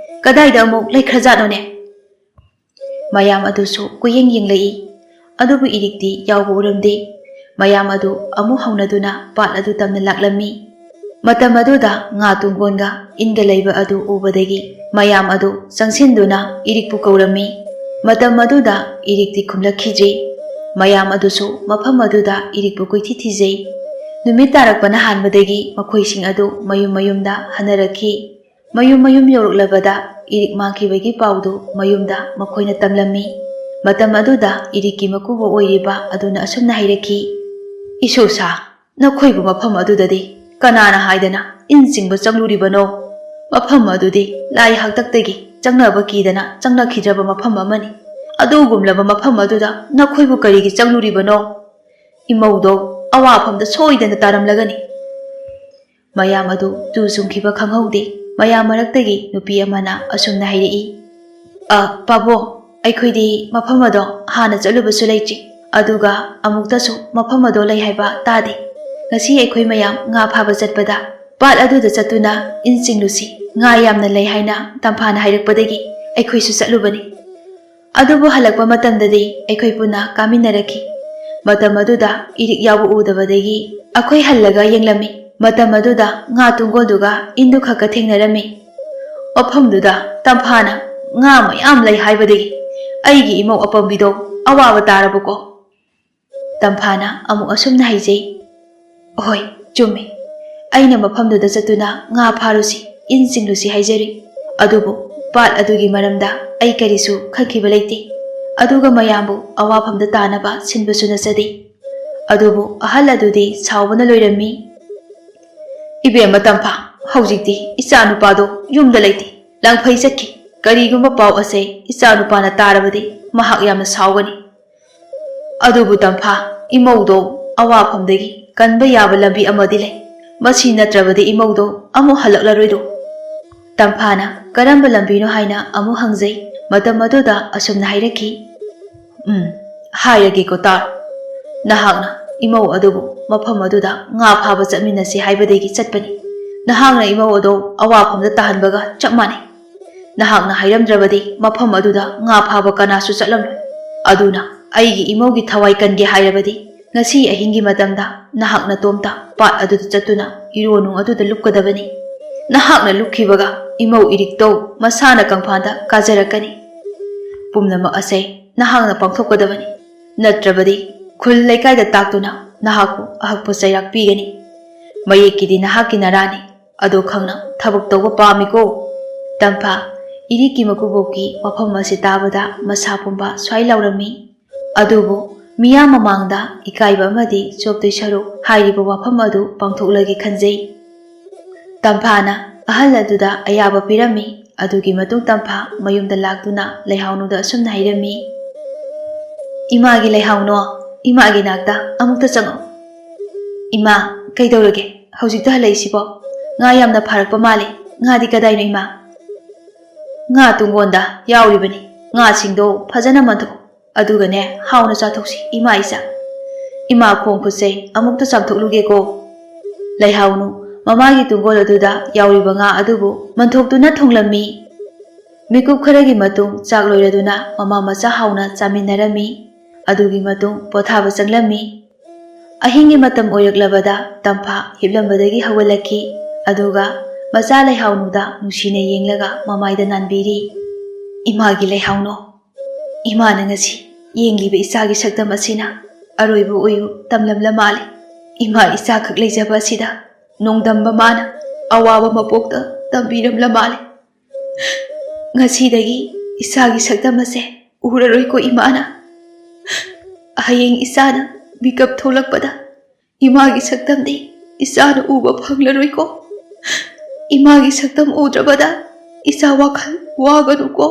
ꯀꯗꯥꯏꯗ ꯑꯃꯨꯛ ꯂꯩꯈ꯭ꯔꯖꯥꯠꯅꯣꯅꯦ?" ꯃꯌꯥꯝ ꯑꯗꯨꯁꯨ ꯀꯨꯌꯦꯡ ꯌꯦꯡꯂꯛꯏ꯫ ꯑꯗꯨꯕꯨ ꯏꯔꯤꯛꯇꯤ ꯌꯥꯎꯕ ꯎꯔꯝꯗꯦ꯫ ꯃꯌꯥꯝ ꯑꯗꯨ ꯑꯃꯨꯛ ꯍꯧꯅꯗꯨꯅ ꯄꯥꯠ ꯑꯗꯨ ꯇꯝꯅ ꯂꯥꯛꯂꯝꯃꯤ꯫ ꯃꯇꯝ ꯑꯗꯨꯗ ꯉꯥ ꯇꯨꯡꯒꯣꯟꯒ ꯏꯟꯒ ꯂꯩꯕ ꯑꯗꯨ ꯎꯕꯗꯒꯤ ꯃꯌꯥꯝ ꯑꯗꯨ ꯆꯪꯁꯤꯟꯗꯨꯅ ꯏꯔꯤꯛꯄꯨ ꯀꯧꯔꯝꯃꯤ꯫ ꯃꯇꯝ ꯑꯗꯨꯗ ꯏꯔꯤꯛꯇꯤ ꯈꯨꯝꯂꯛꯈꯤꯗ꯭ꯔꯤ꯫ ꯃꯌꯥꯝ ꯑꯗꯨꯁꯨ ꯃꯐꯝ ꯑꯗꯨꯗ ꯏꯔꯤꯛꯄꯨ ꯀꯣꯏꯊꯤ ꯊꯤꯖꯩ꯫ ꯅꯨꯃꯤꯠ ꯇꯥꯔꯛꯄꯅ ꯍꯥꯟꯕꯗꯒꯤ ꯃꯈꯣꯏꯁꯤꯡ ꯑꯗꯨ ꯃꯌꯨꯝ ꯃꯌꯨꯝꯗ ꯍꯟꯅꯔꯛꯈꯤ꯫ ꯃꯌꯨꯝ ꯃꯌꯨꯝ ꯌꯧꯔꯛꯂꯕꯗ ꯏꯔꯤꯛ ꯃꯥꯡꯈꯤꯕꯒꯤ ꯄꯥꯎꯗꯨ ꯃꯌꯨꯝꯗ ꯃꯈꯣꯏꯅ ꯇꯝꯂꯝꯃꯤ꯫ ꯃꯇꯝ ꯑꯗꯨꯗ ꯏꯔꯤꯛꯀꯤ ꯃꯀꯨꯕꯣꯛ ꯑꯣꯏꯔꯤꯕ ꯑꯗꯨꯅ ꯑꯁꯨꯝꯅ ꯍꯥꯏꯔꯛꯈꯤ, "ꯏꯁꯣꯁꯥ, ꯅꯈꯣꯏꯕꯨ ꯃꯐꯝ ꯑꯗꯨꯗꯗꯤ ꯀꯅꯥꯅ ꯍꯥꯏꯗꯅ ꯏꯟ ꯆꯤꯡꯕ ꯆꯪꯂꯨꯔꯤꯕꯅꯣ? ꯃꯐꯝ ꯑꯗꯨꯗꯤ ꯂꯥꯏ ꯍꯥꯛꯇꯛꯇꯒꯤ ꯆꯪꯅꯕ ꯀꯤꯗꯅ ꯆꯪꯅꯈꯤꯗ꯭ꯔꯕ ꯃꯐꯝ ꯑꯃꯅꯤ꯫ ꯑꯗꯨꯒꯨꯝꯂꯕ ꯃꯐꯝ ꯑꯗꯨꯗ ꯅꯈꯣꯏꯕꯨ ꯀꯔꯤꯒꯤ ꯆꯪꯂꯨꯔꯤꯕꯅꯣ? ꯏꯃꯧꯗꯣ ꯑꯋꯥꯐꯝꯗ ꯁꯣꯏꯗꯅ ꯇꯥꯔꯝꯂꯒꯅꯤ꯫ ꯃꯌꯥꯝ ꯑꯗꯨ ꯇꯨ ꯆꯨꯡꯈꯤꯕ ꯈꯪꯍꯧꯗꯦ꯫ ꯃꯌꯥꯝ ꯃꯔꯛꯇꯒꯤ ꯅꯨꯄꯤ ꯑꯃꯅ ꯑꯁꯨꯝꯅ ꯍꯥꯏꯔꯛꯏ, "ꯑ, ꯄꯥꯕꯨꯡ, ꯑꯩꯈꯣꯏꯗꯤ ꯃꯐꯝ ꯑꯗꯣ ꯍꯥꯟꯅ ꯆꯠꯂꯨꯕꯁꯨ ꯂꯩꯇ꯭ꯔꯤ, ꯑꯗꯨꯒ ꯑꯃꯨꯛꯇꯁꯨ ꯃꯐꯝ ꯑꯗꯣ ꯂꯩ ꯍꯥꯏꯕ ꯇꯥꯗꯦ꯫ ꯉꯁꯤ ꯑꯩꯈꯣꯏ ꯃꯌꯥꯝ ꯉꯥ ꯐꯥꯕ ꯆꯠꯄꯗ ꯄꯥꯠ ꯑꯗꯨꯗ ꯆꯠꯇꯨꯅ ꯏꯟ ꯆꯤꯡꯂꯨꯁꯤ, ꯉꯥ ꯌꯥꯝꯅ ꯂꯩ ꯍꯥꯏꯅ ꯇꯝꯐꯥꯅ ꯍꯥꯏꯔꯛꯄꯗꯒꯤ ꯑꯩꯈꯣꯏꯁꯨ ꯆꯠꯂꯨꯕꯅꯤ꯫ ꯑꯗꯨꯕꯨ ꯍꯜꯂꯛꯄ ꯃꯇꯝꯗꯗꯤ ꯑꯩꯈꯣꯏ ꯄꯨꯟꯅ ꯀꯥꯃꯤꯟꯅꯔꯛꯈꯤ꯫ ꯃꯇꯝ ꯑꯗꯨꯗ ꯏꯔꯤꯛ ꯌꯥꯎꯕ ꯎꯗꯕꯗꯒꯤ ꯑꯩꯈꯣꯏ ꯍꯜꯂꯒ ꯌꯦꯡꯂꯝꯃꯤ꯫ ꯃꯇꯝ ꯑꯗꯨꯗ ꯉꯥ ꯇꯨꯡꯒꯣꯜꯗꯨꯒ ꯏꯟꯗꯨ ꯈꯛꯀ ꯊꯦꯡꯅꯔꯝꯃꯤ꯫ ꯃꯐꯝꯗꯨꯗ ꯇꯝꯐꯥꯅ ꯉꯥ ꯃꯌꯥꯝ ꯂꯩ ꯍꯥꯏꯕꯗꯒꯤ ꯑꯩꯒꯤ ꯏꯃꯧ ꯑꯄꯪꯕꯤꯗꯣ ꯑꯋꯥꯕ ꯇꯥꯔꯕꯀꯣ?" ꯇꯝꯐꯥꯅ ꯑꯃꯨꯛ ꯑꯁꯨꯝꯅ ꯍꯥꯏꯖꯩ, "ꯍꯣꯏ, ꯆꯨꯝꯃꯤ꯫ ꯑꯩꯅ ꯃꯐꯝꯗꯨꯗ ꯆꯠꯇꯨꯅ ꯉꯥ ꯐꯥꯔꯨꯁꯤ, ꯏꯟ ꯆꯤꯡꯂꯨꯁꯤ ꯍꯥꯏꯖꯔꯤ꯫ ꯑꯗꯨꯕꯨ ꯄꯥꯠ ꯑꯗꯨꯒꯤ ꯃꯔꯝꯗ ꯑꯩ ꯀꯔꯤꯁꯨ ꯈꯪꯈꯤꯕ ꯂꯩꯇꯦ꯫ ꯑꯗꯨꯒ ꯃꯌꯥꯝꯕꯨ ꯑꯋꯥꯐꯝꯗ ꯇꯥꯅꯕ ꯁꯤꯟꯕꯁꯨ ꯅꯠꯆꯗꯦ꯫" ꯑꯗꯨꯕꯨ ꯑꯍꯜ ꯑꯗꯨꯗꯤ ꯁꯥꯎꯕꯅ ꯂꯣꯏꯔꯝꯃꯤ꯫ "ꯏꯕꯦꯝꯃ ꯇꯝꯐꯥ, ꯍꯧꯖꯤꯛꯇꯤ ꯏꯆꯥ ꯅꯨꯄꯥꯗꯣ ꯌꯨꯝꯗ ꯂꯩꯇꯦ, ꯂꯪꯐꯩ ꯆꯠꯈꯤ꯫ ꯀꯔꯤꯒꯨꯝꯕ ꯄꯥꯎ ꯑꯁꯦ ꯏꯆꯥ ꯅꯨꯄꯥꯅ ꯇꯥꯔꯕꯗꯤ ꯃꯍꯥꯛ ꯌꯥꯝꯅ ꯁꯥꯎꯒꯅꯤ꯫ ꯑꯗꯨꯕꯨ ꯇꯝꯐꯥ, ꯏꯃꯧꯗꯣ ꯑꯋꯥꯐꯝꯗꯒꯤ ꯀꯟꯕ ꯌꯥꯕ ꯂꯝꯕꯤ ꯑꯃꯗꯤ ꯂꯩ꯫ ꯃꯁꯤ ꯅꯠꯇ꯭ꯔꯕꯗꯤ ꯏꯃꯧꯗꯣ ꯑꯃꯨꯛ ꯍꯜꯂꯛꯂꯔꯣꯏꯗꯣ꯫" ꯇꯝꯐꯥꯅ ꯀꯔꯝꯕ ꯂꯝꯕꯤꯅꯣ ꯍꯥꯏꯅ ꯑꯃꯨꯛ ꯍꯪꯖꯩ꯫ ꯃꯇꯝ ꯑꯗꯨꯗ ꯑꯁꯨꯝꯅ ꯍꯥꯏꯔꯛꯈꯤ, "ꯎꯝ, ꯍꯥꯏꯔꯒꯦꯀꯣ, ꯇꯥꯔꯣ꯫ ꯅꯍꯥꯛꯅ ꯏꯃꯧ ꯑꯗꯨꯕꯨ ꯃꯐꯝ ꯑꯗꯨꯗ ꯉꯥ ꯐꯥꯕ ꯆꯠꯃꯤꯟꯅꯁꯤ ꯍꯥꯏꯕꯗꯒꯤ ꯆꯠꯄꯅꯤ꯫ ꯅꯍꯥꯛꯅ ꯏꯃꯧ ꯑꯗꯣ ꯑꯋꯥꯐꯝꯗ ꯇꯥꯍꯟꯕꯒ ꯆꯞ ꯃꯥꯟꯅꯩ꯫ ꯅꯍꯥꯛꯅ ꯍꯥꯏꯔꯝꯗ꯭ꯔꯕꯗꯤ ꯃꯐꯝ ꯑꯗꯨꯗ ꯉꯥ ꯐꯥꯕ ꯀꯅꯥꯁꯨ ꯆꯠꯂꯝꯂꯣꯏ꯫ ꯑꯗꯨꯅ ꯑꯩꯒꯤ ꯏꯃꯧꯒꯤ ꯊꯋꯥꯏ ꯀꯟꯒꯦ ꯍꯥꯏꯔꯕꯗꯤ ꯉꯁꯤ ꯑꯍꯤꯡꯒꯤ ꯃꯇꯝꯗ ꯅꯍꯥꯛ ꯅꯇꯣꯝꯇ ꯄꯥꯠ ꯑꯗꯨꯗ ꯆꯠꯇꯨꯅ ꯏꯔꯣ ꯅꯨꯡ ꯑꯗꯨꯗ ꯂꯨꯞꯀꯗꯕꯅꯤ꯫ ꯅꯍꯥꯛꯅ ꯂꯨꯞꯈꯤꯕꯒ ꯏꯃꯧ ꯏꯔꯤꯛꯇꯧ ꯃꯁꯥꯅ ꯀꯪꯐꯥꯟꯗ ꯀꯥꯖꯔꯛꯀꯅꯤ꯫ ꯄꯨꯝꯅꯃꯛ ꯑꯁꯦ ꯅꯍꯥꯛꯅ ꯄꯥꯡꯊꯣꯛꯀꯗꯕꯅꯤ꯫ ꯅꯠꯇ꯭ꯔꯕꯗꯤ ꯈꯨꯜ ꯂꯩꯀꯥꯏꯗ ꯇꯥꯛꯇꯨꯅ ꯅꯍꯥꯛꯄꯨ ꯑꯍꯛꯄ ꯆꯩꯔꯥꯛ ꯄꯤꯒꯅꯤ꯫ ꯃꯌꯦꯛꯀꯤꯗꯤ ꯅꯍꯥꯛꯀꯤ ꯅꯔꯥꯅꯤ꯫ ꯑꯗꯣ ꯈꯪꯅ ꯊꯕꯛ ꯇꯧꯕ ꯄꯥꯝꯃꯤꯀꯣ?" ꯇꯝꯐꯥ ꯏꯔꯤꯛꯀꯤ ꯃꯀꯨꯕꯣꯛꯀꯤ ꯋꯥꯐꯝ ꯑꯁꯤ ꯇꯥꯕꯗ ꯃꯁꯥ ꯄꯨꯝꯕ ꯁ꯭ꯋꯥꯏ ꯂꯥꯎꯔꯝꯃꯤ꯫ ꯑꯗꯨꯕꯨ ꯃꯤꯌꯥꯝ ꯃꯃꯥꯡꯗ ꯏꯀꯥꯏꯕ ꯑꯃꯗꯤ ꯆꯣꯞꯇꯣꯏ ꯁꯔꯨꯛ ꯍꯥꯏꯔꯤꯕ ꯋꯥꯐꯝ ꯑꯗꯨ ꯄꯥꯡꯊꯣꯛꯂꯒꯦ ꯈꯟꯖꯩ꯫ ꯇꯝꯐꯥꯅ ꯑꯍꯜ ꯑꯗꯨꯗ ꯑꯌꯥꯕ ꯄꯤꯔꯝꯃꯤ꯫ ꯑꯗꯨꯒꯤ ꯃꯇꯨꯡ ꯇꯝꯐꯥ ꯃꯌꯨꯝꯗ ꯂꯥꯛꯇꯨꯅ ꯂꯩꯍꯥꯎꯅꯨꯗ ꯑꯁꯨꯝꯅ ꯍꯥꯏꯔꯝꯃꯤ, "ꯏꯃꯥꯒꯤ ꯂꯩꯍꯥꯎꯅꯣ, ꯏꯃꯥꯒꯤ ꯅꯥꯛꯇ ꯑꯃꯨꯛꯇ ꯆꯪꯉꯛꯎ꯫ ꯏꯃꯥ, ꯀꯩꯗꯧꯔꯒꯦ? ꯍꯧꯖꯤꯛꯇ ꯍꯜꯂꯛꯏꯁꯤꯕꯣ? ꯉꯥ ꯌꯥꯝꯅ ꯐꯥꯔꯛꯄ ꯃꯥꯜꯂꯦ꯫ ꯉꯥꯗꯤ ꯀꯗꯥꯏꯅꯣ, ꯏꯃꯥ?" "ꯉꯥ ꯇꯨꯡꯒꯣꯟꯗ ꯌꯥꯎꯔꯤꯕꯅꯤ꯫ ꯉꯥꯁꯤꯡꯗꯣ ꯐꯖꯅ ꯃꯟꯊꯣꯛ꯫ ꯑꯗꯨꯒꯅꯦ, ꯍꯥꯎꯅ ꯆꯥꯊꯣꯛꯁꯤ, ꯏꯃꯥ ꯏꯆꯥ꯫ ꯏꯃꯥ ꯈꯣꯡ ꯈꯨꯠꯁꯦ ꯑꯃꯨꯛꯇ ꯆꯥꯝꯊꯣꯛꯂꯨꯒꯦꯀꯣ꯫" ꯂꯩꯍꯥꯎꯅꯨ ꯃꯃꯥꯒꯤ ꯇꯨꯡꯒꯣꯜ ꯑꯗꯨꯗ ꯌꯥꯎꯔꯤꯕ ꯉꯥ ꯑꯗꯨꯕꯨ ꯃꯟꯊꯣꯛꯇꯨꯅ ꯊꯣꯡꯂꯝꯃꯤ꯫ ꯃꯤꯀꯨꯞ ꯈꯔꯒꯤ ꯃꯇꯨꯡ ꯆꯥꯛ ꯂꯣꯏꯔꯗꯨꯅ ꯃꯃꯥ ꯃꯆꯥ ꯍꯥꯎꯅ ꯆꯥꯃꯤꯟꯅꯔꯝꯃꯤ꯫ ꯑꯗꯨꯒꯤ ꯃꯇꯨꯡ ꯄꯣꯊꯥꯕ ꯆꯪꯂꯝꯃꯤ꯫ ꯑꯍꯤꯡꯒꯤ ꯃꯇꯝ ꯑꯣꯏꯔꯛꯂꯕꯗ ꯇꯝꯐꯥ ꯍꯤꯞꯂꯝꯕꯗꯒꯤ ꯍꯧꯒꯠꯂꯛꯈꯤ꯫ ꯑꯗꯨꯒ ꯃꯆꯥ ꯂꯩꯍꯥꯎꯅꯨꯗ ꯅꯨꯡꯁꯤꯅ ꯌꯦꯡꯂꯒ ꯃꯃꯥꯏꯗ ꯅꯥꯟꯕꯤꯔꯤ꯫ "ꯏꯃꯥꯒꯤ ꯂꯩꯍꯥꯎꯅꯨ, ꯏꯃꯥꯅ ꯉꯁꯤ ꯌꯦꯡꯂꯤꯕ ꯏꯆꯥꯒꯤ ꯁꯛꯇꯝ ꯑꯁꯤꯅ ꯑꯔꯣꯏꯕ ꯑꯣꯏꯌꯨ ꯇꯝꯂꯝꯂ ꯃꯥꯜꯂꯦ꯫ ꯏꯃꯥ ꯏꯆꯥꯈꯛ ꯂꯩꯖꯕ ꯑꯁꯤꯗ ꯅꯣꯡꯗꯝꯕ ꯃꯥꯅ ꯑꯋꯥꯕ ꯃꯄꯣꯛꯇ ꯇꯝꯕꯤꯔꯝꯂ ꯃꯥꯜꯂꯦ꯫ ꯉꯁꯤꯗꯒꯤ ꯏꯆꯥꯒꯤ ꯁꯛꯇꯝ ꯑꯁꯦ ꯎꯔꯔꯣꯏꯀꯣ ꯏꯃꯥꯅ꯫ ꯍꯌꯦꯡ ꯏꯆꯥꯅ ꯃꯤꯀꯞ ꯊꯣꯛꯂꯛꯄꯗ ꯏꯃꯥꯒꯤ ꯁꯛꯇꯝꯗꯤ ꯏꯆꯥꯅ ꯎꯕ ꯐꯪꯂꯔꯣꯏꯀꯣ꯫ ꯏꯃꯥꯒꯤ ꯁꯛꯇꯝ ꯎꯗ꯭ꯔꯕꯗ ꯏꯆꯥ ꯋꯥꯈꯜ ꯋꯥꯒꯅꯨꯀꯣ꯫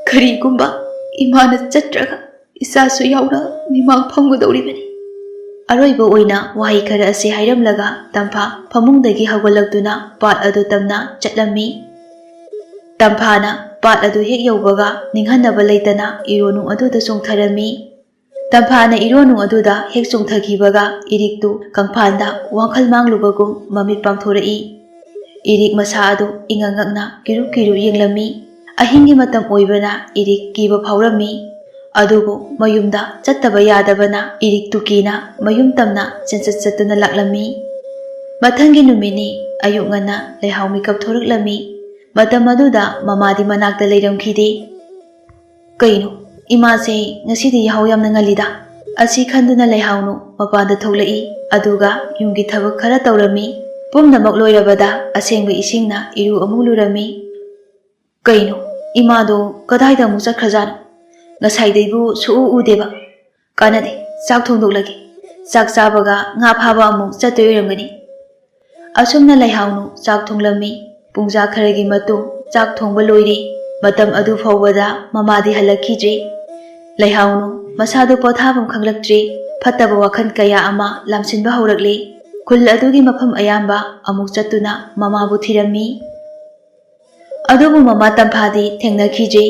ꯀꯔꯤꯒꯨꯝꯕ ꯏꯃꯥꯅ ꯆꯠꯇ꯭ꯔꯒ ꯏꯆꯥꯁꯨ ꯌꯥꯎꯅ ꯃꯤꯃꯥꯡ ꯐꯝꯒꯗꯧꯔꯤꯕꯅꯤ꯫" ꯑꯔꯣꯏꯕ ꯑꯣꯏꯅ ꯋꯥꯍꯩ ꯈꯔ ꯑꯁꯤ ꯍꯥꯏꯔꯝꯂꯒ ꯇꯝꯐꯥ ꯐꯃꯨꯡꯗꯒꯤ ꯍꯧꯒꯠꯂꯛꯇꯨꯅ ꯄꯥꯠ ꯑꯗꯨ ꯇꯝꯅ ꯆꯠꯂꯝꯃꯤ꯫ ꯇꯝꯐꯥꯅ ꯄꯥꯠ ꯑꯗꯨ ꯍꯦꯛ ꯌꯧꯕꯒ ꯅꯤꯡꯍꯟꯅꯕ ꯂꯩꯇꯅ ꯏꯔꯣꯅꯨꯡ ꯑꯗꯨꯗ ꯆꯣꯡꯊꯔꯝꯃꯤ꯫ ꯇꯝꯐꯥꯅ ꯏꯔꯣꯅꯨꯡ ꯑꯗꯨꯗ ꯍꯦꯛ ꯆꯣꯡꯊꯈꯤꯕꯒ ꯏꯔꯤꯛꯇꯨ ꯀꯪꯐꯥꯟꯗ ꯋꯥꯡꯈꯜ ꯃꯥꯡꯂꯨꯕꯒꯨꯝ ꯃꯃꯤꯠ ꯄꯥꯡꯊꯣꯔꯛꯏ꯫ ꯏꯔꯤꯛ ꯃꯁꯥ ꯑꯗꯨ ꯏꯉꯛ ꯉꯛꯅ ꯀꯤꯔꯨ ꯀꯤꯔꯨ ꯌꯦꯡꯂꯝꯃꯤ꯫ ꯑꯍꯤꯡꯒꯤ ꯃꯇꯝ ꯑꯣꯏꯕꯅ ꯏꯔꯤꯛ ꯀꯤꯕ ꯐꯥꯎꯔꯝꯃꯤ꯫ ꯑꯗꯨꯕꯨ ꯃꯌꯨꯝꯗ ꯆꯠꯇꯕ ꯌꯥꯗꯕꯅ ꯏꯔꯤꯛ ꯇꯨꯀꯤꯅ ꯃꯌꯨꯝ ꯇꯝꯅ ꯆꯦꯟꯆꯠ ꯆꯠꯇꯨꯅ ꯂꯥꯛꯂꯝꯃꯤ꯫ ꯃꯊꯪꯒꯤ ꯅꯨꯃꯤꯠꯅꯤ ꯑꯌꯨꯛ ꯉꯟꯅ ꯂꯩꯍꯥꯎ ꯃꯤꯀꯞ ꯊꯣꯔꯛꯂꯝꯃꯤ꯫ ꯃꯇꯝ ꯑꯗꯨꯗ ꯃꯃꯥꯗꯤ ꯃꯅꯥꯛꯇ ꯂꯩꯔꯝꯈꯤꯗꯦ꯫ "ꯀꯩꯅꯣ, ꯏꯃꯥꯁꯦ ꯉꯁꯤꯗꯤ ꯌꯥꯍꯧ ꯌꯥꯝꯅ ꯉꯜꯂꯤꯗ?" ꯑꯁꯤ ꯈꯟꯗꯨꯅ ꯂꯩꯍꯥꯎꯅꯨ ꯃꯄꯥꯟꯗ ꯊꯣꯛꯂꯛꯏ꯫ ꯑꯗꯨꯒ ꯌꯨꯝꯒꯤ ꯊꯕꯛ ꯈꯔ ꯇꯧꯔꯝꯃꯤ꯫ ꯄꯨꯝꯅꯃꯛ ꯂꯣꯏꯔꯕꯗ ꯑꯁꯦꯡꯕ ꯏꯁꯤꯡꯅ ꯏꯔꯨ ꯑꯃꯨꯛ ꯂꯨꯔꯝꯃꯤ꯫ "ꯀꯩꯅꯣ, ꯏꯃꯥꯗꯣ ꯀꯗꯥꯏꯗ ꯑꯃꯨꯛ ꯆꯠꯈ꯭ꯔꯖꯥꯠꯅꯣ? ꯉꯁꯥꯏꯗꯩꯕꯨ ꯁꯨꯛꯎ ꯎꯗꯦꯕ꯫ "ꯀꯥꯟꯅꯗꯦ, ꯆꯥꯛ ꯊꯣꯡꯗꯣꯛꯂꯒꯦ꯫ ꯆꯥꯛ ꯆꯥꯕꯒ ꯉꯥ ꯐꯥꯕ ꯑꯃꯨꯛ ꯆꯠꯇꯣꯏ ꯑꯣꯏꯔꯝꯒꯅꯤ꯫" ꯑꯁꯨꯝꯅ ꯂꯩꯍꯥꯎꯅꯨ ꯆꯥꯛ ꯊꯣꯡꯂꯝꯃꯤ꯫ ꯄꯨꯡꯖꯥ ꯈꯔꯒꯤ ꯃꯇꯨꯡ ꯆꯥꯛ ꯊꯣꯡꯕ ꯂꯣꯏꯔꯦ꯫ ꯃꯇꯝ ꯑꯗꯨ ꯐꯥꯎꯕꯗ ꯃꯃꯥꯗꯤ ꯍꯜꯂꯛꯈꯤꯗ꯭ꯔꯤ꯫ ꯂꯩꯍꯥꯎꯅꯨ ꯃꯁꯥꯗꯨ ꯄꯣꯊꯥꯐꯝ ꯈꯪꯂꯛꯇ꯭ꯔꯤ꯫ ꯐꯠꯇꯕ ꯋꯥꯈꯜ ꯀꯌꯥ ꯑꯃ ꯂꯥꯝꯁꯤꯟꯕ ꯍꯧꯔꯛꯂꯤ꯫ ꯈꯨꯜ ꯑꯗꯨꯒꯤ ꯃꯐꯝ ꯑꯌꯥꯝꯕ ꯑꯃꯨꯛ ꯆꯠꯇꯨꯅ ꯃꯃꯥꯕꯨ ꯊꯤꯔꯝꯃꯤ꯫ ꯑꯗꯨꯕꯨ ꯃꯃꯥ ꯇꯝꯐꯥꯗꯤ ꯊꯦꯡꯅꯈꯤꯗ꯭ꯔꯤ꯫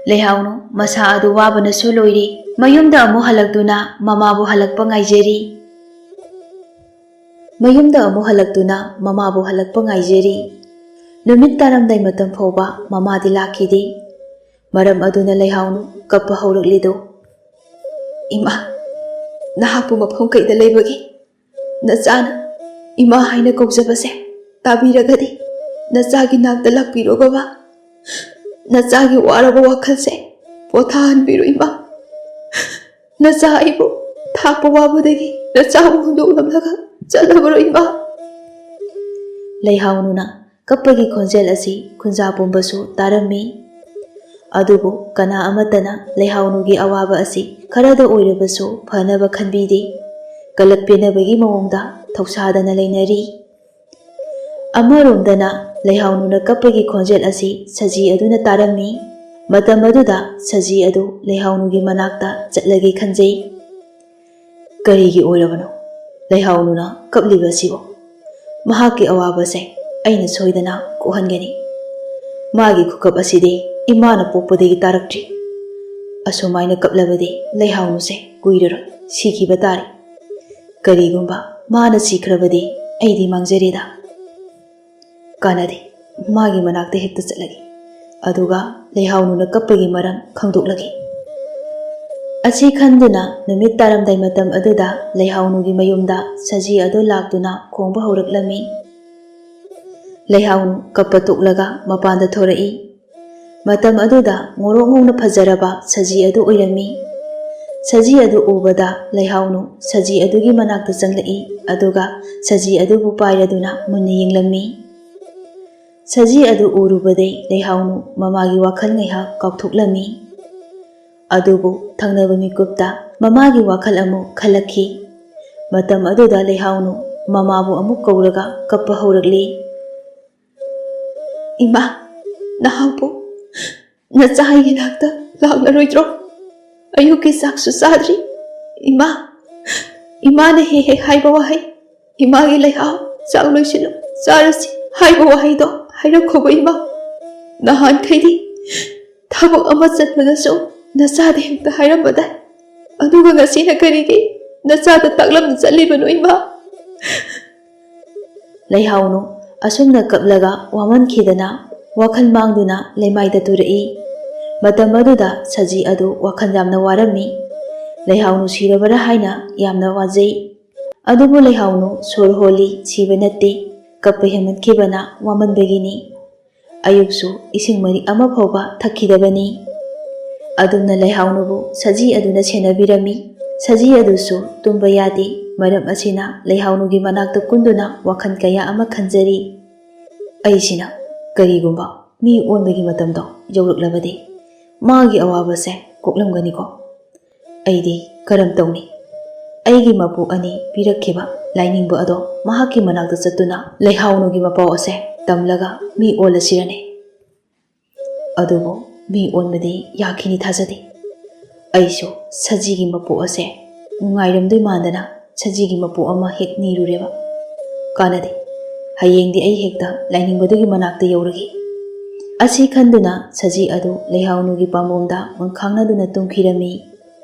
ꯂꯩꯍꯥꯎꯅꯨ ꯃꯁꯥ ꯑꯗꯨ ꯋꯥꯕꯅꯁꯨ ꯂꯣꯏꯔꯤ꯫ ꯃꯌꯨꯝꯗ ꯑꯃꯨꯛ ꯍꯜꯂꯛꯇꯨꯅ ꯃꯃꯥꯕꯨ ꯍꯜꯂꯛꯄ ꯉꯥꯏꯖꯔꯤ꯫ ꯃꯌꯨꯝꯗ ꯑꯃꯨꯛ ꯍꯜꯂꯛꯇꯨꯅ ꯃꯃꯥꯕꯨ ꯍꯜꯂꯛꯄ ꯉꯥꯏꯖꯔꯤ꯫ ꯅꯨꯃꯤꯠ ꯇꯥꯔꯝꯗꯥꯏ ꯃꯇꯝ ꯐꯥꯎꯕ ꯃꯃꯥꯗꯤ ꯂꯥꯛꯈꯤꯗꯦ꯫ ꯃꯔꯝ ꯑꯗꯨꯅ ꯂꯩꯍꯥꯎꯅꯨ ꯀꯞꯄ ꯍꯧꯔꯛꯂꯤꯗꯣ, "ꯏꯃꯥ, ꯅꯍꯥꯛꯄꯨ ꯃꯐꯝ ꯀꯩꯗ ꯂꯩꯕꯒꯦ? ꯅꯆꯥꯅ ꯏꯃꯥ ꯍꯥꯏꯅ ꯀꯧꯖꯕꯁꯦ ꯇꯥꯕꯤꯔꯒꯗꯤ ꯅꯆꯥꯒꯤ ꯅꯥꯛꯇ ꯂꯥꯛꯄꯤꯔꯣ ꯕꯕꯥ꯫ ꯅꯆꯥꯒꯤ ꯋꯥꯔꯕ ꯋꯥꯈꯜꯁꯦ ꯄꯣꯊꯥꯍꯟꯕꯤꯔꯣ ꯏꯃꯥ꯫ ꯅꯆꯥ ꯑꯩꯕꯨ ꯊꯥꯛꯄ ꯋꯥꯕꯗꯒꯤ ꯅꯆꯥꯕꯨ ꯍꯨꯟꯗꯣꯛꯂꯝꯂꯒ ꯆꯠꯂꯕ꯭ꯔꯣ ꯏꯃꯥ?" ꯂꯩꯍꯥꯎꯅꯨꯅ ꯀꯞꯄꯒꯤ ꯈꯣꯟꯖꯦꯜ ꯑꯁꯤ ꯈꯨꯟꯖꯥ ꯄꯨꯝꯕꯁꯨ ꯇꯥꯔꯝꯃꯤ꯫ ꯑꯗꯨꯕꯨ ꯀꯅꯥ ꯑꯃꯠꯇꯅ ꯂꯩꯍꯥꯎꯅꯨꯒꯤ ꯑꯋꯥꯕ ꯑꯁꯤ ꯈꯔꯗ ꯑꯣꯏꯔꯕꯁꯨ ꯐꯅꯕ ꯈꯟꯕꯤꯗꯦ꯫ ꯀꯂꯛ ꯄꯦꯟꯅꯕꯒꯤ ꯃꯑꯣꯡꯗ ꯊꯧꯁꯥꯗꯅ ꯂꯩꯅꯔꯤ꯫ ꯑꯃꯔꯣꯝꯗꯅ ꯂꯩꯍꯥꯎꯅꯨꯅ ꯀꯞꯄꯒꯤ ꯈꯣꯟꯖꯦꯜ ꯑꯁꯤ ꯁꯖꯤ ꯑꯗꯨꯅ ꯇꯥꯔꯝꯃꯤ꯫ ꯃꯇꯝ ꯑꯗꯨꯗ ꯁꯖꯤ ꯑꯗꯨ ꯂꯩꯍꯥꯎꯅꯨꯒꯤ ꯃꯅꯥꯛꯇ ꯆꯠꯂꯒꯦ ꯈꯟꯖꯩ꯫ "ꯀꯔꯤꯒꯤ ꯑꯣꯏꯔꯕꯅꯣ ꯂꯩꯍꯥꯎꯅꯨꯅ ꯀꯞꯂꯤꯕ ꯑꯁꯤꯕꯣ? ꯃꯍꯥꯛꯀꯤ ꯑꯋꯥꯕꯁꯦ ꯑꯩꯅ ꯁꯣꯏꯗꯅ ꯀꯣꯛꯍꯟꯒꯅꯤ꯫ ꯃꯥꯒꯤ ꯈꯨꯀꯞ ꯑꯁꯤꯗꯤ ꯏꯃꯥꯅ ꯄꯣꯛꯄꯗꯒꯤ ꯇꯥꯔꯛꯇ꯭ꯔꯤ꯫ ꯑꯁꯨꯃꯥꯏꯅ ꯀꯞꯂꯕꯗꯤ ꯂꯩꯍꯥꯎꯅꯨꯁꯦ ꯀꯨꯏꯔꯔꯣꯏ ꯁꯤꯈꯤꯕ ꯇꯥꯔꯦ꯫ ꯀꯔꯤꯒꯨꯝꯕ ꯃꯥꯅ ꯁꯤꯈ꯭ꯔꯕꯗꯤ ꯑꯩꯗꯤ ꯃꯥꯡꯖꯔꯦꯗ꯫ ꯀꯥꯟꯅꯗꯦ, ꯃꯥꯒꯤ ꯃꯅꯥꯛꯇ ꯍꯦꯛꯇ ꯆꯠꯂꯒꯦ, ꯑꯗꯨꯒ ꯂꯩꯍꯥꯎꯅꯨꯅ ꯀꯞꯄꯒꯤ ꯃꯔꯝ ꯈꯪꯗꯣꯛꯂꯒꯦ꯫" ꯑꯁꯤ ꯈꯟꯗꯨꯅ ꯅꯨꯃꯤꯠ ꯇꯥꯔꯝꯗꯥꯏ ꯃꯇꯝ ꯑꯗꯨꯗ ꯂꯩꯍꯥꯎꯅꯨꯒꯤ ꯃꯌꯨꯝꯗ ꯁꯖꯤ ꯑꯗꯨ ꯂꯥꯛꯇꯨꯅ ꯈꯣꯡꯕ ꯍꯧꯔꯛꯂꯝꯃꯤ꯫ ꯂꯩꯍꯥꯎꯅꯨ ꯀꯞꯄ ꯇꯣꯛꯂꯒ ꯃꯄꯥꯟꯗ ꯊꯣꯔꯛꯏ꯫ ꯃꯇꯝ ꯑꯗꯨꯗ ꯉꯧꯔꯣꯛ ꯉꯧꯅ ꯐꯖꯔꯕ ꯁꯖꯤ ꯑꯗꯨ ꯑꯣꯏꯔꯝꯃꯤ꯫ ꯁꯖꯤ ꯑꯗꯨ ꯎꯕꯗ ꯂꯩꯍꯥꯎꯅꯨ ꯁꯖꯤ ꯑꯗꯨꯒꯤ ꯃꯅꯥꯛꯇ ꯆꯪꯂꯛꯏ, ꯑꯗꯨꯒ ꯁꯖꯤ ꯑꯗꯨꯕꯨ ꯄꯥꯏꯔꯗꯨꯅ ꯃꯨꯟꯅ ꯌꯦꯡꯂꯝꯃꯤ꯫ ꯁꯖꯤ ꯑꯗꯨ ꯎꯔꯨꯕꯗꯩ ꯂꯩꯍꯥꯎꯅꯨ ꯃꯃꯥꯒꯤ ꯋꯥꯈꯜ ꯉꯥꯏꯍꯥꯛ ꯀꯥꯎꯊꯣꯛꯂꯝꯃꯤ꯫ ꯑꯗꯨꯕꯨ ꯊꯪꯅꯕ ꯃꯤꯀꯨꯞꯇ ꯃꯃꯥꯒꯤ ꯋꯥꯈꯜ ꯑꯃꯨꯛ ꯈꯜꯂꯛꯈꯤ꯫ ꯃꯇꯝ ꯑꯗꯨꯗ ꯂꯩꯍꯥꯎꯅꯨ ꯃꯃꯥꯕꯨ ꯑꯃꯨꯛ ꯀꯧꯔꯒ ꯀꯞꯄ ꯍꯧꯔꯛꯂꯤ꯫ "ꯏꯃꯥ, ꯅꯍꯥꯛꯄꯨ ꯅꯆꯥ ꯑꯩꯒꯤ ꯅꯥꯛꯇ ꯂꯥꯛꯂꯔꯣꯏꯗ꯭ꯔꯣ? ꯑꯌꯨꯛꯀꯤ ꯆꯥꯛꯁꯨ ꯆꯥꯗ꯭ꯔꯤ꯫ ꯏꯃꯥ, ꯏꯃꯥꯅ ꯍꯦꯛ ꯍꯦꯛ ꯍꯥꯏꯕ ꯋꯥꯍꯩ, ꯏꯃꯥꯒꯤ ꯂꯩꯍꯥꯎ, ꯆꯥꯛ ꯂꯣꯏꯁꯤꯜꯂꯨ, ꯆꯥꯔꯁꯤ ꯍꯥꯏꯕ ꯋꯥꯍꯩꯗꯣ ꯍꯥꯏꯔꯛꯈꯣꯕ ꯏꯃꯥ꯫ ꯅꯍꯥꯟꯈꯩꯗꯤ ꯊꯕꯛ ꯑꯃ ꯆꯠꯄꯗꯁꯨ ꯅꯆꯥꯗ ꯍꯦꯛꯇ ꯍꯥꯏꯔꯝꯕꯗꯥꯏ꯫ ꯑꯗꯨꯒ ꯉꯁꯤꯅ ꯀꯔꯤꯒꯤ ꯅꯆꯥꯗ ꯇꯥꯛꯂꯝꯅ ꯆꯠꯂꯤꯕꯅꯣ ꯏꯃꯥ?" ꯂꯩꯍꯥꯎꯅꯨ ꯑꯁꯨꯝꯅ ꯀꯞꯂꯒ ꯋꯥꯃꯟꯈꯤꯗꯅ ꯋꯥꯈꯜ ꯃꯥꯡꯗꯨꯅ ꯂꯩꯃꯥꯏꯗ ꯇꯨꯔꯛꯏ꯫ ꯃꯇꯝ ꯑꯗꯨꯗ ꯁꯖꯤ ꯑꯗꯨ ꯋꯥꯈꯜ ꯌꯥꯝꯅ ꯋꯥꯔꯝꯃꯤ꯫ ꯂꯩꯍꯥꯎꯅꯨ ꯁꯤꯔꯕꯔꯥ ꯍꯥꯏꯅ ꯌꯥꯝꯅ ꯋꯥꯖꯩ꯫ ꯑꯗꯨꯕꯨ ꯂꯩꯍꯥꯎꯅꯨ ꯁꯣꯔ ꯍꯣꯜꯂꯤ, ꯁꯤꯕ ꯅꯠꯇꯦ, ꯀꯞꯄ ꯍꯦꯟꯃꯟꯈꯤꯕꯅ ꯋꯥꯃꯟꯕꯒꯤꯅꯤ꯫ ꯑꯌꯨꯛꯁꯨ ꯏꯁꯤꯡ ꯃꯔꯤꯛ ꯑꯃ ꯐꯥꯎꯕ ꯊꯛꯈꯤꯗꯕꯅꯤ꯫ ꯑꯗꯨꯝꯅ ꯂꯩꯍꯥꯎꯅꯨꯕꯨ ꯁꯖꯤ ꯑꯗꯨꯅ ꯁꯦꯟꯅꯕꯤꯔꯝꯃꯤ꯫ ꯁꯖꯤ ꯑꯗꯨꯁꯨ ꯇꯨꯝꯕ ꯌꯥꯗꯦ꯫ ꯃꯔꯝ ꯑꯁꯤꯅ ꯂꯩꯍꯥꯎꯅꯨꯒꯤ ꯃꯅꯥꯛꯇ ꯀꯨꯟꯗꯨꯅ ꯋꯥꯈꯜ ꯀꯌꯥ ꯑꯃ ꯈꯟꯖꯔꯤ꯫ "ꯑꯩꯁꯤꯅ ꯀꯔꯤꯒꯨꯝꯕ ꯃꯤ ꯑꯣꯟꯕꯒꯤ ꯃꯇꯝꯗꯣ ꯌꯧꯔꯛꯂꯕꯗꯤ ꯃꯥꯒꯤ ꯑꯋꯥꯕꯁꯦ ꯀꯣꯛꯂꯝꯒꯅꯤꯀꯣ? ꯑꯩꯗꯤ ꯀꯔꯝ ꯇꯧꯅꯤ? ꯑꯩꯒꯤ ꯃꯄꯨ ꯑꯅꯤ ꯄꯤꯔꯛꯈꯤꯕ ꯂꯥꯏꯅꯤꯡꯕ ꯑꯗꯣ ꯃꯍꯥꯛꯀꯤ ꯃꯅꯥꯛꯇ ꯆꯠꯇꯨꯅ ꯂꯩꯍꯥꯎꯅꯨꯒꯤ ꯃꯄꯥꯎ ꯑꯁꯦ ꯇꯝꯂꯒ ꯃꯤ ꯑꯣꯜꯂꯁꯤꯔꯅꯦ? ꯑꯗꯨꯕꯨ ꯃꯤ ꯑꯣꯟꯕꯗꯤ ꯌꯥꯈꯤꯅꯤ ꯊꯥꯖꯗꯦ꯫ ꯑꯩꯁꯨ ꯁꯖꯤꯒꯤ ꯃꯄꯨ ꯑꯁꯦ ꯅꯨꯡꯉꯥꯏꯔꯝꯗꯣꯏ ꯃꯥꯟꯗꯅ ꯁꯖꯤꯒꯤ ꯃꯄꯨ ꯑꯃ ꯍꯦꯛ ꯅꯤꯔꯨꯔꯦꯕ꯫ ꯀꯥꯟꯅꯗꯦ, ꯍꯌꯦꯡꯗꯤ ꯑꯩ ꯍꯦꯛꯇ ꯂꯥꯏꯅꯤꯡꯕꯗꯨꯒꯤ ꯃꯅꯥꯛꯇ ꯌꯧꯔꯒꯦ"꯫ ꯑꯁꯤ ꯈꯟꯗꯨꯅ ꯁꯖꯤ ꯑꯗꯨ ꯂꯩꯍꯥꯎꯅꯨꯒꯤ ꯄꯥꯝꯕꯣꯝꯗ ꯃꯪꯈꯥꯡꯅꯗꯨꯅ ꯇꯨꯝꯈꯤꯔꯝꯃꯤ꯫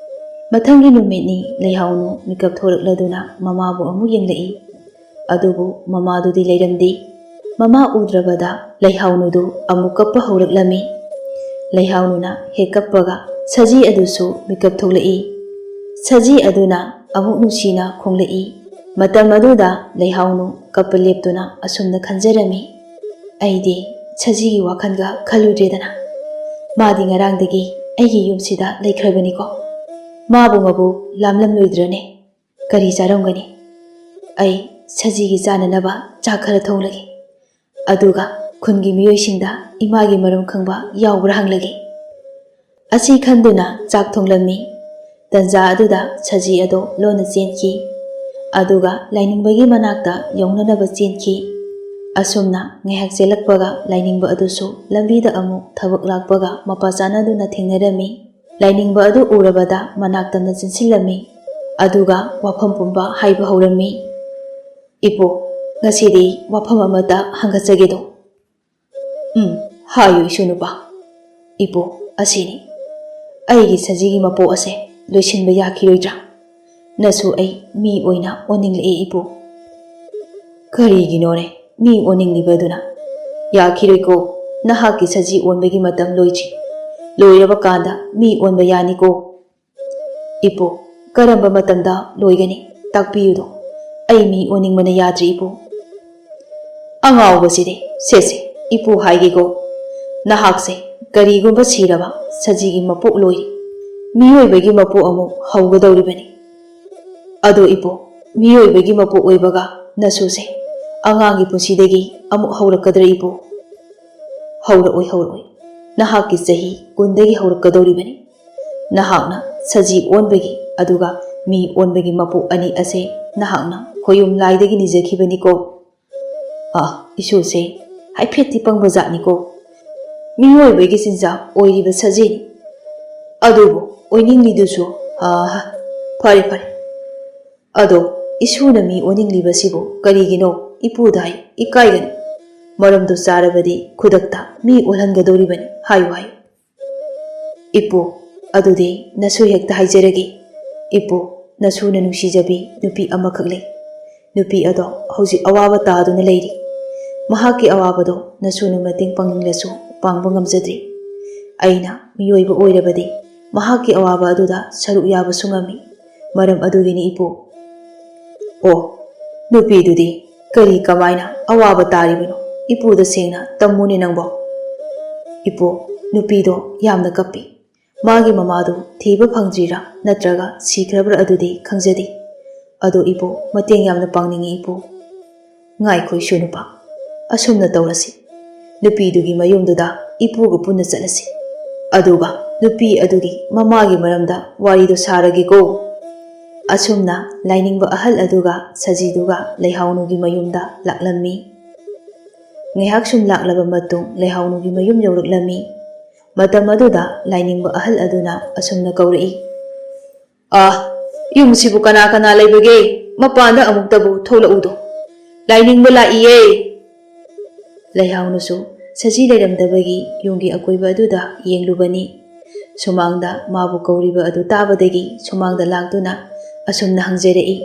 ꯃꯊꯪꯒꯤ ꯅꯨꯃꯤꯠꯅꯤ ꯂꯩꯍꯥꯎꯅꯨ ꯃꯤꯀꯞ ꯊꯣꯔꯛꯂꯗꯨꯅ ꯃꯃꯥꯕꯨ ꯑꯃꯨꯛ ꯌꯦꯡꯂꯛꯏ꯫ ꯑꯗꯨꯕꯨ ꯃꯃꯥꯗꯨꯗꯤ ꯂꯩꯔꯝꯗꯦ꯫ ꯃꯃꯥ ꯎꯗ꯭ꯔꯕꯗ ꯂꯩꯍꯥꯎꯅꯨꯗꯨ ꯑꯃꯨꯛ ꯀꯞꯄ ꯍꯧꯔꯛꯂꯝꯃꯤ꯫ ꯂꯩꯍꯥꯎꯅꯨꯅ ꯍꯦꯛ ꯀꯞꯄꯒ ꯁꯖꯤ ꯑꯗꯨꯁꯨ ꯃꯤꯀꯞ ꯊꯣꯛꯂꯛꯏ꯫ ꯁꯖꯤ ꯑꯗꯨꯅ ꯑꯃꯨꯛ ꯅꯨꯡꯁꯤꯅ ꯈꯣꯡꯂꯛꯏ꯫ ꯃꯇꯝ ꯑꯗꯨꯗ ꯂꯩꯍꯥꯎꯅꯨ ꯀꯞꯄ ꯂꯦꯞꯇꯨꯅ ꯑꯁꯨꯝꯅ ꯈꯟꯖꯔꯝꯃꯤ, "ꯑꯩꯗꯤ ꯁꯖꯤꯒꯤ ꯋꯥꯈꯜꯒ ꯈꯜꯂꯨꯗ꯭ꯔꯦꯗꯅ꯫ ꯃꯥꯗꯤ ꯉꯔꯥꯡꯗꯒꯤ ꯑꯩꯒꯤ ꯌꯨꯝꯁꯤꯗ ꯂꯩꯈ꯭ꯔꯕꯅꯤꯀꯣ꯫ ꯃꯥꯕꯨ ꯃꯕꯨ ꯂꯥꯝꯂꯝꯂꯣꯏꯗ꯭ꯔꯅꯦ? ꯀꯔꯤ ꯆꯥꯔꯝꯒꯅꯤ? ꯑꯩ ꯁꯖꯤꯒꯤ ꯆꯥꯅꯅꯕ ꯆꯥꯛ ꯈꯔ ꯊꯣꯡꯂꯒꯦ꯫ ꯑꯗꯨꯒ ꯈꯨꯟꯒꯤ ꯃꯤꯑꯣꯏꯁꯤꯡꯗ ꯏꯃꯥꯒꯤ ꯃꯔꯝ ꯈꯪꯕ ꯌꯥꯎꯕ꯭ꯔꯥ ꯍꯪꯂꯒꯦ"꯫ ꯑꯁꯤ ꯈꯟꯗꯨꯅ ꯆꯥꯛ ꯊꯣꯡꯂꯝꯃꯤ꯫ ꯇꯟꯖꯥ ꯑꯗꯨꯗ ꯁꯖꯤ ꯑꯗꯣ ꯂꯣꯟꯅ ꯆꯦꯟꯈꯤ꯫ ꯑꯗꯨꯒ ꯂꯥꯏꯅꯤꯡꯕꯒꯤ ꯃꯅꯥꯛꯇ ꯌꯧꯅꯅꯕ ꯆꯦꯟꯈꯤ꯫ ꯑꯁꯨꯝꯅ ꯉꯥꯏꯍꯥꯛ ꯆꯦꯜꯂꯛꯄꯒ ꯂꯥꯏꯅꯤꯡꯕ ꯑꯗꯨꯁꯨ ꯂꯝꯕꯤꯗ ꯑꯃꯨꯛ ꯊꯕꯛ ꯂꯥꯛꯄꯒ ꯃꯄꯥ ꯆꯥꯅꯗꯨꯅ ꯊꯦꯡꯅꯔꯝꯃꯤ꯫ ꯂꯥꯏꯅꯤꯡꯕ ꯑꯗꯨ ꯎꯔꯕꯗ ꯃꯅꯥꯛ ꯇꯝꯅ ꯆꯦꯟꯁꯤꯜꯂꯝꯃꯤ꯫ ꯑꯗꯨꯒ ꯋꯥꯐꯝ ꯄꯨꯝꯕ ꯍꯥꯏꯕ ꯍꯧꯔꯝꯃꯤ꯫ "ꯏꯄꯨ, ꯉꯁꯤꯗꯤ ꯋꯥꯐꯝ ꯑꯃꯇ ꯍꯪꯒꯠꯆꯒꯦꯗꯣ?" "ꯎꯝ, ꯍꯥꯏꯌꯨ ꯏꯁꯨ ꯅꯨꯄꯥ꯫" "ꯏꯄꯨ, ꯑꯁꯤꯅꯤ꯫ ꯑꯩꯒꯤ ꯁꯖꯤꯒꯤ ꯃꯄꯣꯛ ꯑꯁꯦ ꯂꯣꯏꯁꯤꯟꯕ ꯌꯥꯈꯤꯔꯣꯏꯗ꯭ꯔꯥ? ꯅꯁꯨ ꯑꯩ ꯃꯤ ꯑꯣꯏꯅ ꯑꯣꯟꯅꯤꯡꯂꯛꯑꯦ ꯏꯄꯨ꯫" "ꯀꯔꯤꯒꯤꯅꯣꯅꯦ ꯃꯤ ꯑꯣꯟꯅꯤꯡꯂꯤꯕꯗꯨꯅ? ꯌꯥꯈꯤꯔꯣꯏꯀꯣ꯫ ꯅꯍꯥꯛꯀꯤ ꯁꯖꯤ ꯑꯣꯟꯕꯒꯤ ꯃꯇꯝ ꯂꯣꯏꯗ꯭ꯔꯤ꯫ ꯂꯣꯏꯔꯕ ꯀꯥꯟꯗ ꯃꯤ ꯑꯣꯟꯕ ꯌꯥꯅꯤꯀꯣ꯫" "ꯏꯄꯨ, ꯀꯔꯝꯕ ꯃꯇꯝꯗ ꯂꯣꯏꯒꯅꯤ? ꯇꯥꯛꯄꯤꯌꯨꯗꯣ꯫ ꯑꯩ ꯃꯤ ꯑꯣꯟꯅꯤꯡꯕꯅ ꯌꯥꯗ꯭ꯔꯤ ꯏꯄꯨ꯫" "ꯑꯉꯥꯎꯕꯁꯤꯗꯤ, ꯁꯦ ꯁꯦ, ꯏꯄꯨ ꯍꯥꯏꯒꯦꯀꯣ꯫ ꯅꯍꯥꯛꯁꯦ ꯀꯔꯤꯒꯨꯝꯕ ꯁꯤꯔꯕ ꯁꯖꯤꯒꯤ ꯃꯄꯣꯛ ꯂꯣꯏꯔꯤ꯫ ꯃꯤꯑꯣꯏꯕꯒꯤ ꯃꯄꯣꯛ ꯑꯃꯨꯛ ꯍꯧꯒꯗꯧꯔꯤꯕꯅꯤ꯫ ꯑꯗꯣ ꯏꯄꯨ, ꯃꯤꯑꯣꯏꯕꯒꯤ ꯃꯄꯣꯛ ꯑꯣꯏꯕꯒ ꯅꯁꯨꯁꯦ ꯑꯉꯥꯡꯒꯤ ꯄꯨꯟꯁꯤꯗꯒꯤ ꯑꯃꯨꯛ ꯍꯧꯔꯛꯀꯗ꯭ꯔꯥ ꯏꯄꯨ?" "ꯍꯧꯔꯛꯑꯣꯏ, ꯍꯧꯔꯛꯑꯣꯏ꯫ ꯅꯍꯥꯛꯀꯤ ꯆꯍꯤ ꯀꯨꯟꯗꯒꯤ ꯍꯧꯔꯛꯀꯗꯧꯔꯤꯕꯅꯤ꯫ ꯅꯍꯥꯛꯅ ꯁꯖꯤ ꯑꯣꯟꯕꯒꯤ ꯑꯗꯨꯒ ꯃꯤ ꯑꯣꯟꯕꯒꯤ ꯃꯄꯣꯛ ꯑꯅꯤ ꯑꯁꯦ ꯅꯍꯥꯛꯅ ꯈꯣꯌꯨꯝ ꯂꯥꯏꯗꯒꯤ ꯅꯤꯖꯈꯤꯕꯅꯤꯀꯣ꯫" "ꯑ, ꯏꯁꯨꯁꯦ ꯍꯥꯏꯐꯦꯠꯇꯤ ꯄꯪꯕ ꯖꯥꯠꯅꯤꯀꯣ꯫ ꯃꯤꯑꯣꯏꯕꯒꯤ ꯆꯤꯟꯖꯥꯛ ꯑꯣꯏꯔꯤꯕ ꯁꯖꯤꯅꯤ꯫ ꯑꯗꯨꯕꯨ ꯑꯣꯏꯅꯤꯡꯂꯤꯗꯨꯁꯨ, ꯑ, ꯐꯔꯦ, ꯐꯔꯦ꯫ ꯑꯗꯣ ꯏꯁꯨꯅ ꯃꯤ ꯑꯣꯟꯅꯤꯡꯂꯤꯕꯁꯤꯕꯨ ꯀꯔꯤꯒꯤꯅꯣ? ꯏꯄꯨꯗ ꯍꯥꯏ, ꯏꯀꯥꯏꯒꯅꯨ꯫ ꯃꯔꯝꯗꯨ ꯆꯥꯔꯕꯗꯤ ꯈꯨꯗꯛꯇ ꯃꯤ ꯑꯣꯜꯍꯟꯒꯗꯧꯔꯤꯕꯅꯤ꯫ ꯍꯥꯏꯌꯨ, ꯍꯥꯏꯌꯨ꯫" "ꯏꯄꯨ, ꯑꯗꯨꯗꯤ ꯅꯁꯨ ꯍꯦꯛꯇ ꯍꯥꯏꯖꯔꯒꯦ꯫ ꯏꯄꯨ, ꯅꯁꯨꯅ ꯅꯨꯡꯁꯤꯖꯕꯤ ꯅꯨꯄꯤ ꯑꯃꯈꯛ ꯂꯩ꯫ ꯅꯨꯄꯤ ꯑꯗꯣ ꯍꯧꯖꯤꯛ ꯑꯋꯥꯕ ꯇꯥꯗꯨꯅ ꯂꯩꯔꯤ꯫ ꯃꯍꯥꯛꯀꯤ ꯑꯋꯥꯕꯗꯣ ꯅꯁꯨꯅ ꯃꯇꯦꯡ ꯄꯥꯡꯅꯤꯡꯂꯁꯨ ꯄꯥꯡꯕ ꯉꯝꯖꯗ꯭ꯔꯤ꯫ ꯑꯩꯅ ꯃꯤꯑꯣꯏꯕ ꯑꯣꯏꯔꯕꯗꯤ ꯃꯍꯥꯛꯀꯤ ꯑꯋꯥꯕ ꯑꯗꯨꯗ ꯁꯔꯨꯛ ꯌꯥꯕꯁꯨ ꯉꯝꯃꯤ꯫ ꯃꯔꯝ ꯑꯗꯨꯒꯤꯅꯤ ꯏꯄꯨ꯫" "ꯑꯣ, ꯅꯨꯄꯤꯗꯨꯗꯤ ꯀꯔꯤ ꯀꯃꯥꯏꯅ ꯑꯋꯥꯕ ꯇꯥꯔꯤꯕꯅꯣ? ꯏꯄꯨꯗ ꯁꯦꯡꯅ ꯇꯝꯃꯨꯅꯦ ꯅꯪꯕꯣ꯫" "ꯏꯄꯨ, ꯅꯨꯄꯤꯗꯣ ꯌꯥꯝꯅ ꯀꯞꯄꯤ꯫ ꯃꯥꯒꯤ ꯃꯃꯥꯗꯨ ꯊꯤꯕ ꯐꯪꯗ꯭ꯔꯤꯔꯥ ꯅꯠꯇ꯭ꯔꯒ ꯁꯤꯈ꯭ꯔꯕ꯭ꯔꯥ ꯑꯗꯨꯗꯤ ꯈꯪꯖꯗꯦ꯫ ꯑꯗꯣ ꯏꯄꯨ, ꯃꯇꯦꯡ ꯌꯥꯝꯅ ꯄꯥꯡꯅꯤꯡꯉꯤ ꯏꯄꯨ꯫" "ꯉꯥꯏꯈꯣ ꯏꯁꯨ ꯅꯨꯄꯥ, ꯑꯁꯨꯝꯅ ꯇꯧꯔꯁꯤ꯫ ꯅꯨꯄꯤꯗꯨꯒꯤ ꯃꯌꯨꯝꯗꯨꯗ ꯏꯄꯨꯒ ꯄꯨꯟꯅ ꯆꯠꯂꯁꯤ꯫ ꯑꯗꯨꯒ ꯅꯨꯄꯤ ꯑꯗꯨꯒꯤ ꯃꯃꯥꯒꯤ ꯃꯔꯝꯗ ꯋꯥꯔꯤꯗꯨ ꯁꯥꯔꯒꯦꯀꯣ꯫ ꯑꯁꯨꯝꯅ ꯂꯥꯏꯅꯤꯡꯕ ꯑꯍꯜ ꯑꯗꯨꯒ ꯁꯖꯤꯗꯨꯒ ꯂꯩꯍꯥꯎꯅꯨꯒꯤ ꯃꯌꯨꯝꯗ ꯂꯥꯛꯂꯝꯃꯤ꯫ ꯉꯥꯏꯍꯥꯛ ꯁꯨꯝ ꯂꯥꯛꯂꯕ ꯃꯇꯨꯡ ꯂꯩꯍꯥꯎꯅꯨꯒꯤ ꯃꯌꯨꯝ ꯌꯧꯔꯛꯂꯝꯃꯤ꯫ ꯃꯇꯝ ꯑꯗꯨꯗ ꯂꯥꯏꯅꯤꯡꯕ ꯑꯍꯜ ꯑꯗꯨꯅ ꯑꯁꯨꯝꯅ ꯀꯧꯔꯛꯏ, "ꯑꯥ, ꯌꯨꯝꯁꯤꯕꯨ ꯀꯅꯥ ꯀꯅꯥ ꯂꯩꯕꯒꯦ? ꯃꯄꯥꯟꯗ ꯑꯃꯨꯛꯇꯕꯨ ꯊꯣꯛꯂꯛꯎꯗꯣ꯫ ꯂꯥꯏꯅꯤꯡꯕ ꯂꯥꯛꯏꯌꯦ!" ꯂꯩꯍꯥꯎꯅꯁꯨ ꯁꯖꯤ ꯂꯩꯔꯝꯗꯕꯒꯤ ꯌꯨꯝꯒꯤ ꯑꯀꯣꯏꯕ ꯑꯗꯨꯗ ꯌꯦꯡꯂꯨꯕꯅꯤ꯫ ꯁꯨꯃꯥꯡꯗ ꯃꯥꯕꯨ ꯀꯧꯔꯤꯕ ꯑꯗꯨ ꯇꯥꯕꯗꯒꯤ ꯁꯨꯃꯥꯡꯗ ꯂꯥꯛꯇꯨꯅ ꯑꯁꯨꯝꯅ ꯍꯪꯖꯔꯛꯏ,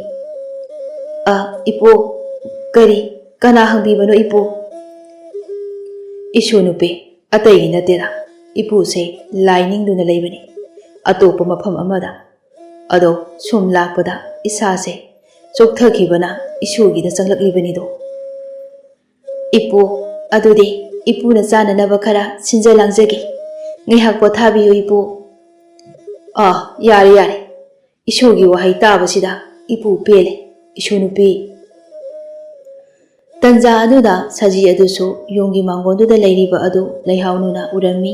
"ꯑ, ꯏꯄꯨ, ꯀꯔꯤ? ꯀꯅꯥ ꯍꯪꯕꯤꯕꯅꯣ ꯏꯄꯨ?" "ꯏꯁꯨ ꯅꯨꯄꯤ, ꯑꯇꯩꯒꯤ ꯅꯠꯇꯦꯗ, ꯏꯄꯨꯁꯦ ꯂꯥꯏ ꯅꯤꯡꯗꯨꯅ ꯂꯩꯕꯅꯤ ꯑꯇꯣꯞꯄ ꯃꯐꯝ ꯑꯃꯗ꯫ ꯑꯗꯣ ꯁꯨꯝ ꯂꯥꯛꯄꯗ ꯏꯁꯥꯁꯦ ꯆꯣꯛꯊꯈꯤꯕꯅ ꯏꯁꯨꯒꯤꯗ ꯆꯪꯂꯛꯂꯤꯕꯅꯤꯗꯣ꯫" "ꯏꯄꯨ, ꯑꯗꯨꯗꯤ ꯏꯄꯨꯅ ꯆꯥꯅꯅꯕ ꯈꯔ ꯁꯤꯟꯖ ꯂꯥꯡꯖꯒꯦ꯫ ꯉꯥꯏꯍꯥꯛ ꯄꯣꯊꯥꯕꯤꯌꯨ ꯏꯄꯨ꯫" "ꯑꯥ, ꯌꯥꯔꯦ, ꯌꯥꯔꯦ꯫ ꯏꯁꯨꯒꯤ ꯋꯥꯍꯩ ꯇꯥꯕꯁꯤꯗ ꯏꯄꯨ ꯄꯦꯜꯂꯦ, ꯏꯁꯨ ꯅꯨꯄꯤ꯫" ꯇꯟꯖꯥ ꯑꯗꯨꯗ ꯁꯖꯤ ꯑꯗꯨꯁꯨ ꯌꯨꯝꯒꯤ ꯃꯥꯡꯒꯣꯟꯗꯨꯗ ꯂꯩꯔꯤꯕ ꯑꯗꯨ ꯂꯩꯍꯥꯎꯅꯨꯅ ꯎꯔꯝꯃꯤ꯫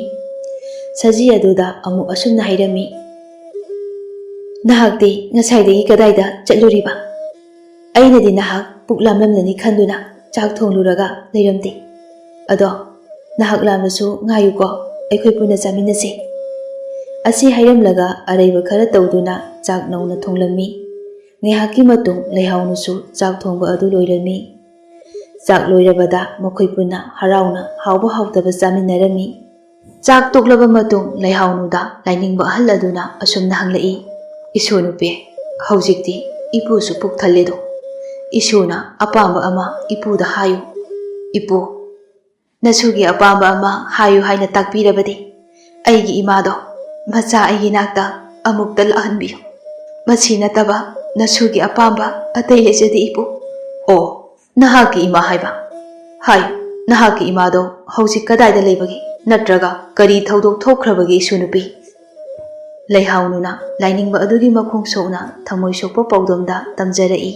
ꯁꯖꯤ ꯑꯗꯨꯗ ꯑꯃꯨꯛ ꯑꯁꯨꯝꯅ ꯍꯥꯏꯔꯝꯃꯤ, "ꯅꯍꯥꯛꯇꯤ ꯉꯁꯥꯏꯗꯒꯤ ꯀꯗꯥꯏꯗ ꯆꯠꯂꯨꯔꯤꯕ? ꯑꯩꯅꯗꯤ ꯅꯍꯥꯛ ꯄꯨꯛ ꯂꯥꯝꯂꯝꯂꯅꯤ ꯈꯟꯗꯨꯅ ꯆꯥꯛ ꯊꯣꯡꯂꯨꯔꯒ ꯂꯩꯔꯝꯗꯦ꯫ ꯑꯗꯣ ꯅꯍꯥꯛ ꯂꯥꯝꯂꯁꯨ ꯉꯥꯏꯌꯨꯀꯣ, ꯑꯩꯈꯣꯏ ꯄꯨꯟꯅ ꯆꯥꯃꯤꯟꯅꯁꯤ꯫" ꯑꯁꯤ ꯍꯥꯏꯔꯝꯂꯒ ꯑꯔꯩꯕ ꯈꯔ ꯇꯧꯗꯨꯅ ꯆꯥꯛ ꯅꯧꯅ ꯊꯣꯡꯂꯝꯃꯤ꯫ ꯉꯥꯏꯍꯥꯛꯀꯤ ꯃꯇꯨꯡ ꯂꯩꯍꯥꯎꯅꯨꯁꯨ ꯆꯥꯛ ꯊꯣꯡꯕ ꯑꯗꯨ ꯂꯣꯏꯔꯝꯃꯤ꯫ ꯆꯥꯛ ꯂꯣꯏꯔꯕꯗ ꯃꯈꯣꯏ ꯄꯨꯟꯅ ꯍꯔꯥꯎꯅ ꯍꯥꯎꯕ ꯍꯥꯎꯇꯕ ꯆꯥꯃꯤꯟꯅꯔꯝꯃꯤ꯫ ꯆꯥꯛ ꯇꯣꯛꯂꯕ ꯃꯇꯨꯡ ꯂꯩꯍꯥꯎꯅꯨꯗ ꯂꯥꯏꯅꯤꯡꯕ ꯑꯍꯜ ꯑꯗꯨꯅ ꯑꯁꯨꯝꯅ ꯍꯪꯂꯛꯏ, "ꯏꯁꯨ ꯅꯨꯄꯤ, ꯍꯧꯖꯤꯛꯇꯤ ꯏꯄꯨꯁꯨ ꯄꯨꯛ ꯊꯜꯂꯦꯗꯣ꯫ ꯏꯁꯨꯅ ꯑꯄꯥꯝꯕ ꯑꯃ ꯏꯄꯨꯗ ꯍꯥꯏꯌꯨ꯫ ꯏꯄꯨ, ꯅꯁꯨꯒꯤ ꯑꯄꯥꯝꯕ ꯑꯃ ꯍꯥꯏꯌꯨ ꯍꯥꯏꯅ ꯇꯥꯛꯄꯤꯔꯕꯗꯤ ꯑꯩꯒꯤ ꯏꯃꯥꯗꯣ ꯃꯆꯥ ꯑꯩꯒꯤ ꯅꯥꯛꯇ ꯑꯃꯨꯛꯇ ꯂꯥꯛꯍꯟꯕꯤꯌꯨ꯫ ꯃꯁꯤ ꯅꯠꯇꯕ ꯅꯁꯨꯒꯤ ꯑꯄꯥꯝꯕ ꯑꯇꯩ ꯂꯩꯖꯗꯦ ꯏꯄꯨ꯫" "ꯑꯣ, ꯅꯍꯥꯛꯀꯤ ꯏꯃꯥ ꯍꯥꯏꯕ? ꯍꯥꯏꯌꯨ, ꯅꯍꯥꯛꯀꯤ ꯏꯃꯥꯗꯣ ꯍꯧꯖꯤꯛ ꯀꯗꯥꯏꯗ ꯂꯩꯕꯒꯦ? ꯅꯠꯇ꯭ꯔꯒ ꯀꯔꯤ ꯊꯧꯗꯣꯛ ꯊꯣꯛꯈ꯭ꯔꯕꯒꯦ ꯏꯁꯨ ꯅꯨꯄꯤ?" ꯂꯩꯍꯥꯎꯅꯨꯅ ꯂꯥꯏꯅꯤꯡꯕ ꯑꯗꯨꯒꯤ ꯃꯈꯣꯡ ꯁꯣꯛꯅ ꯊꯃꯣꯏ ꯁꯣꯛꯄ ꯄꯥꯎꯗꯝꯗ ꯇꯝꯖꯔꯛꯏ꯫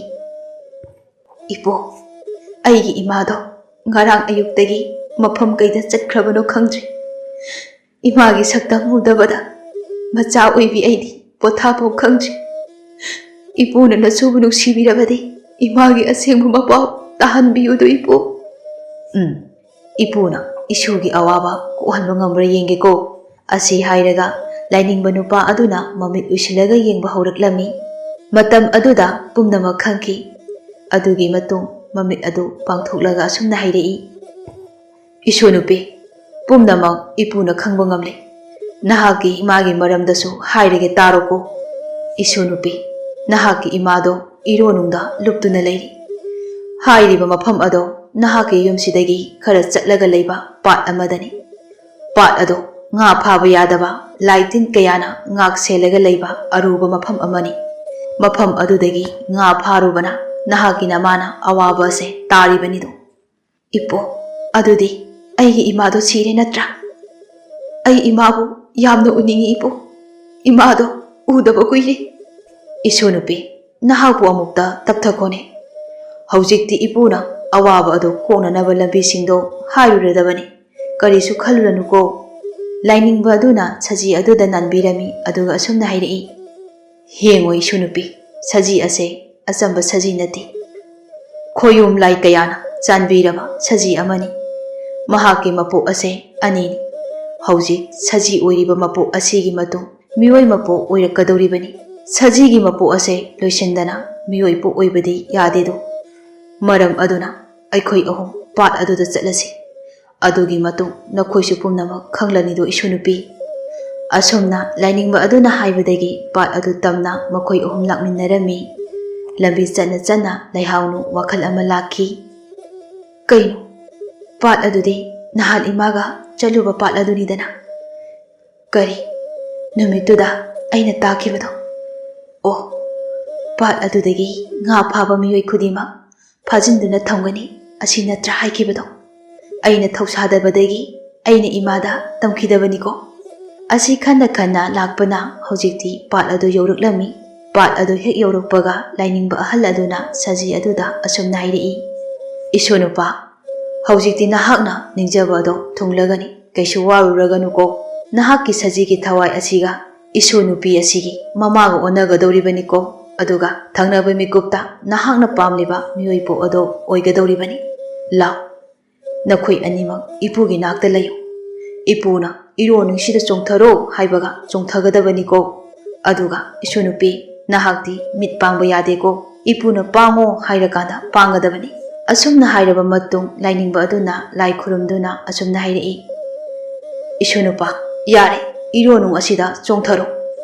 "ꯏꯄꯨ, ꯑꯩꯒꯤ ꯏꯃꯥꯗꯣ ꯉꯔꯥꯡ ꯑꯌꯨꯛꯇꯒꯤ ꯃꯐꯝ ꯀꯩꯗ ꯆꯠꯈ꯭ꯔꯕꯅꯣ ꯈꯪꯗ꯭ꯔꯤ꯫ ꯏꯃꯥꯒꯤ ꯁꯛꯇꯝ ꯎꯗꯕꯗ ꯃꯆꯥ ꯑꯣꯏꯕꯤ ꯑꯩꯗꯤ ꯄꯣꯊꯥꯐꯝ ꯈꯪꯗ꯭ꯔꯤ꯫ ꯏꯄꯨꯅ ꯅꯁꯨꯕꯨ ꯅꯨꯡꯁꯤꯕꯤꯔꯕꯗꯤ ꯏꯃꯥꯒꯤ ꯑꯁꯦꯡꯕ ꯃꯄꯥꯎ ꯇꯥꯍꯟꯕꯤꯌꯨꯗꯣ ꯏꯄꯨ꯫ ꯎꯝ, ꯏꯄꯨꯅ ꯏꯁꯨꯒꯤ ꯑꯋꯥꯕ ꯀꯣꯛꯍꯟꯕ ꯉꯝꯕ꯭ꯔꯥ ꯌꯦꯡꯒꯦꯀꯣ꯫ ꯑꯁꯤ ꯍꯥꯏꯔꯒ ꯂꯥꯏꯅꯤꯡꯕ ꯅꯨꯄꯥ ꯑꯗꯨꯅ ꯃꯃꯤꯠ ꯎꯏꯁꯤꯜꯂꯒ ꯌꯦꯡꯕ ꯍꯧꯔꯛꯂꯝꯃꯤ꯫ ꯃꯇꯝ ꯑꯗꯨꯗ ꯄꯨꯝꯅꯃꯛ ꯈꯪꯈꯤ꯫ ꯑꯗꯨꯒꯤ ꯃꯇꯨꯡ ꯃꯃꯤꯠ ꯑꯗꯨ ꯄꯥꯡꯊꯣꯛꯂꯒ ꯑꯁꯨꯝꯅ ꯍꯥꯏꯔꯛꯏ, "ꯏꯁꯨ ꯅꯨꯄꯤ, ꯄꯨꯝꯅꯃꯛ ꯏꯄꯨꯅ ꯈꯪꯕ ꯉꯝꯂꯦ꯫ ꯅꯍꯥꯛꯀꯤ ꯏꯃꯥꯒꯤ ꯃꯔꯝꯗꯁꯨ ꯍꯥꯏꯔꯒꯦ ꯇꯥꯔꯣꯀꯣ꯫ ꯏꯁꯨ ꯅꯨꯄꯤ, ꯅꯍꯥꯛꯀꯤ ꯏꯃꯥꯗꯣ ꯏꯔꯣꯟꯅꯨꯡꯗ ꯂꯨꯞꯇꯨꯅ ꯂꯩꯔꯤ꯫ ꯍꯥꯏꯔꯤꯕ ꯃꯐꯝ ꯑꯗꯣ ꯅꯍꯥꯛꯀꯤ ꯌꯨꯝꯁꯤꯗꯒꯤ ꯈꯔ ꯆꯠꯂꯒ ꯂꯩꯕ ꯄꯥꯠ ꯑꯃꯗꯅꯤ꯫ ꯄꯥꯠ ꯑꯗꯣ ꯉꯥ ꯐꯥꯕ ꯌꯥꯗꯕ ꯂꯥꯏ ꯇꯤꯟ ꯀꯌꯥꯅ ꯉꯥꯛ ꯁꯦꯜꯂꯒ ꯂꯩꯕ ꯑꯔꯨꯕ ꯃꯐꯝ ꯑꯃꯅꯤ꯫ ꯃꯐꯝ ꯑꯗꯨꯗꯒꯤ ꯉꯥ ꯐꯥꯔꯨꯕꯅ ꯅꯍꯥꯛꯀꯤ ꯅꯃꯥꯅ ꯑꯋꯥꯕ ꯑꯁꯦ ꯇꯥꯔꯤꯕꯅꯤꯗꯣ꯫" "ꯏꯄꯨ, ꯑꯗꯨꯗꯤ ꯑꯩꯒꯤ ꯏꯃꯥꯗꯣ ꯁꯤꯔꯦ ꯅꯠꯇ꯭ꯔꯥ? ꯑꯩ ꯏꯃꯥꯕꯨ ꯌꯥꯝꯅ ꯎꯅꯤꯡꯏ ꯏꯄꯨ꯫ ꯏꯃꯥꯗꯣ ꯎꯗꯕ ꯀꯨꯏꯔꯦ꯫" "ꯏꯁꯨ ꯅꯨꯄꯤ, ꯅꯍꯥꯛꯄꯨ ꯑꯃꯨꯛꯇ ꯇꯞꯊꯈꯣꯅꯦ꯫ ꯍꯧꯖꯤꯛꯇꯤ ꯏꯄꯨꯅ ꯑꯋꯥꯕ ꯑꯗꯨ ꯀꯣꯛꯅꯅꯕ ꯂꯝꯕꯤꯁꯤꯡꯗꯣ ꯍꯥꯏꯔꯨꯔꯗꯕꯅꯤ꯫ ꯀꯔꯤꯁꯨ ꯈꯜꯂꯨꯔꯅꯨꯀꯣ꯫" ꯂꯥꯏꯅꯤꯡꯕ ꯑꯗꯨꯅ ꯁꯖꯤ ꯑꯗꯨꯗ ꯅꯥꯟꯕꯤꯔꯝꯃꯤ, ꯑꯗꯨꯒ ꯑꯁꯨꯝꯅ ꯍꯥꯏꯔꯛꯏ, "ꯌꯦꯡꯉꯣ ꯏꯁꯨ ꯅꯨꯄꯤ, ꯁꯖꯤ ꯑꯁꯦ ꯑꯆꯝꯕ ꯁꯖꯤ ꯅꯠꯇꯦ꯫ ꯈꯣꯌꯨꯝ ꯂꯥꯏ ꯀꯌꯥꯅ ꯆꯥꯟꯕꯤꯔꯕ ꯁꯖꯤ ꯑꯃꯅꯤ꯫ ꯃꯍꯥꯛꯀꯤ ꯃꯄꯣꯛ ꯑꯁꯦ ꯑꯅꯤꯅꯤ꯫ ꯍꯧꯖꯤꯛ ꯁꯖꯤ ꯑꯣꯏꯔꯤꯕ ꯃꯄꯣꯛ ꯑꯁꯤꯒꯤ ꯃꯇꯨꯡ ꯃꯤꯑꯣꯏ ꯃꯄꯣꯛ ꯑꯣꯏꯔꯛꯀꯗꯧꯔꯤꯕꯅꯤ꯫ ꯁꯖꯤꯒꯤ ꯃꯄꯣꯛ ꯑꯁꯦ ꯂꯣꯏꯁꯤꯟꯗꯅ ꯃꯤꯑꯣꯏ ꯄꯣꯛ ꯑꯣꯏꯕꯗꯤ ꯌꯥꯗꯦꯗꯣ꯫ ꯃꯔꯝ ꯑꯗꯨꯅ ꯑꯩꯈꯣꯏ ꯑꯍꯨꯝ ꯄꯥꯠ ꯑꯗꯨꯗ ꯆꯠꯂꯁꯤ꯫ ꯑꯗꯨꯒꯤ ꯃꯇꯨꯡ ꯅꯈꯣꯏꯁꯨ ꯄꯨꯝꯅꯃꯛ ꯈꯪꯂꯅꯤꯗꯣ ꯏꯁꯨ ꯅꯨꯄꯤ꯫" ꯑꯁꯨꯝꯅ ꯂꯥꯏꯅꯤꯡꯕ ꯑꯗꯨꯅ ꯍꯥꯏꯕꯗꯒꯤ ꯄꯥꯠ ꯑꯗꯨ ꯇꯝꯅ ꯃꯈꯣꯏ ꯑꯍꯨꯝ ꯂꯥꯛꯃꯤꯟꯅꯔꯝꯃꯤ꯫ ꯂꯝꯕꯤ ꯆꯠꯅ ꯆꯠꯅ ꯂꯩꯍꯥꯎꯅꯨ ꯋꯥꯈꯜ ꯑꯃ ꯂꯥꯛꯈꯤ꯫ "ꯀꯩꯅꯣ, ꯄꯥꯠ ꯑꯗꯨꯗꯤ ꯅꯍꯥꯟ ꯏꯃꯥꯒ ꯆꯠꯂꯨꯕ ꯄꯥꯠ ꯑꯗꯨꯅꯤꯗꯅ? ꯀꯔꯤ, ꯅꯨꯃꯤꯠꯇꯨꯗ ꯑꯩꯅ ꯇꯥꯈꯤꯕꯗꯣ? ꯑꯣ, ꯄꯥꯠ ꯑꯗꯨꯗꯒꯤ ꯉꯥ ꯐꯥꯕ ꯃꯤꯑꯣꯏ ꯈꯨꯗꯤꯡꯃꯛ ꯐꯥꯖꯤꯟꯗꯨꯅ ꯊꯝꯒꯅꯤ, ꯑꯁꯤ ꯅꯠꯇ꯭ꯔꯥ ꯍꯥꯏꯈꯤꯕꯗꯣ? ꯑꯩꯅ ꯊꯧꯁꯥꯗꯕꯗꯒꯤ ꯑꯩꯅ ꯏꯃꯥꯗ ꯇꯝꯈꯤꯗꯕꯅꯤꯀꯣ꯫" ꯑꯁꯤ ꯈꯟꯅ ꯈꯟꯅ ꯂꯥꯛꯄꯅ ꯍꯧꯖꯤꯛꯇꯤ ꯄꯥꯠ ꯑꯗꯨ ꯌꯧꯔꯛꯂꯝꯃꯤ꯫ ꯄꯥꯠ ꯑꯗꯨ ꯍꯦꯛ ꯌꯧꯔꯛꯄꯒ ꯂꯥꯏꯅꯤꯡꯕ ꯑꯍꯜ ꯑꯗꯨꯅ ꯁꯖꯤ ꯑꯗꯨꯗ ꯑꯁꯨꯝꯅ ꯍꯥꯏꯔꯛꯏ, "ꯏꯁꯨ ꯅꯨꯄꯥ, ꯍꯧꯖꯤꯛꯇꯤ ꯅꯍꯥꯛꯅ ꯅꯤꯡꯖꯕ ꯑꯗꯣ ꯊꯨꯡꯂꯒꯅꯤ, ꯀꯩꯁꯨ ꯋꯥꯔꯨꯔꯒꯅꯨꯀꯣ꯫ ꯅꯍꯥꯛꯀꯤ ꯁꯖꯤꯒꯤ ꯊꯋꯥꯏ ꯑꯁꯤꯒ ꯏꯁꯨ ꯅꯨꯄꯤ ꯑꯁꯤꯒꯤ ꯃꯃꯥꯒ ꯑꯣꯟꯅꯒꯗꯧꯔꯤꯕꯅꯤꯀꯣ꯫ ꯑꯗꯨꯒ ꯊꯪꯅꯕ ꯃꯤꯀꯨꯞꯇ ꯅꯍꯥꯛꯅ ꯄꯥꯝꯂꯤꯕ ꯃꯤꯑꯣꯏ ꯄꯣꯛ ꯑꯗꯣ ꯑꯣꯏꯒꯗꯧꯔꯤꯕꯅꯤ꯫ ꯂꯥꯎ, ꯅꯈꯣꯏ ꯑꯅꯤꯃꯛ ꯏꯄꯨꯒꯤ ꯅꯥꯛꯇ ꯂꯩꯌꯨ꯫ ꯏꯄꯨꯅ ꯏꯔꯣ ꯅꯨꯡꯁꯤꯗ ꯆꯣꯡꯊꯔꯣ ꯍꯥꯏꯕꯒ ꯆꯣꯡꯊꯒꯗꯕꯅꯤꯀꯣ꯫ ꯑꯗꯨꯒ ꯏꯁꯨ ꯅꯨꯄꯤ, ꯅꯍꯥꯛꯇꯤ ꯃꯤꯠ ꯄꯥꯡꯕ ꯌꯥꯗꯦꯀꯣ꯫ ꯏꯄꯨꯅ ꯄꯥꯡꯉꯣ ꯍꯥꯏꯔꯀꯥꯟꯗ ꯄꯥꯡꯒꯗꯕꯅꯤ꯫ ꯑꯁꯨꯝꯅ ꯍꯥꯏꯔꯕ ꯃꯇꯨꯡ ꯂꯥꯏꯅꯤꯡꯕ ꯑꯗꯨꯅ ꯂꯥꯏ ꯈꯨꯔꯨꯝꯗꯨꯅ ꯑꯁꯨꯝꯅ ꯍꯥꯏꯔꯛꯏ, ꯏꯁꯨ ꯅꯨꯄꯥ, ꯌꯥꯔꯦ, ꯏꯔꯣꯅꯨꯡ ꯑꯁꯤꯗ ꯆꯣꯡꯊꯔꯣ꯫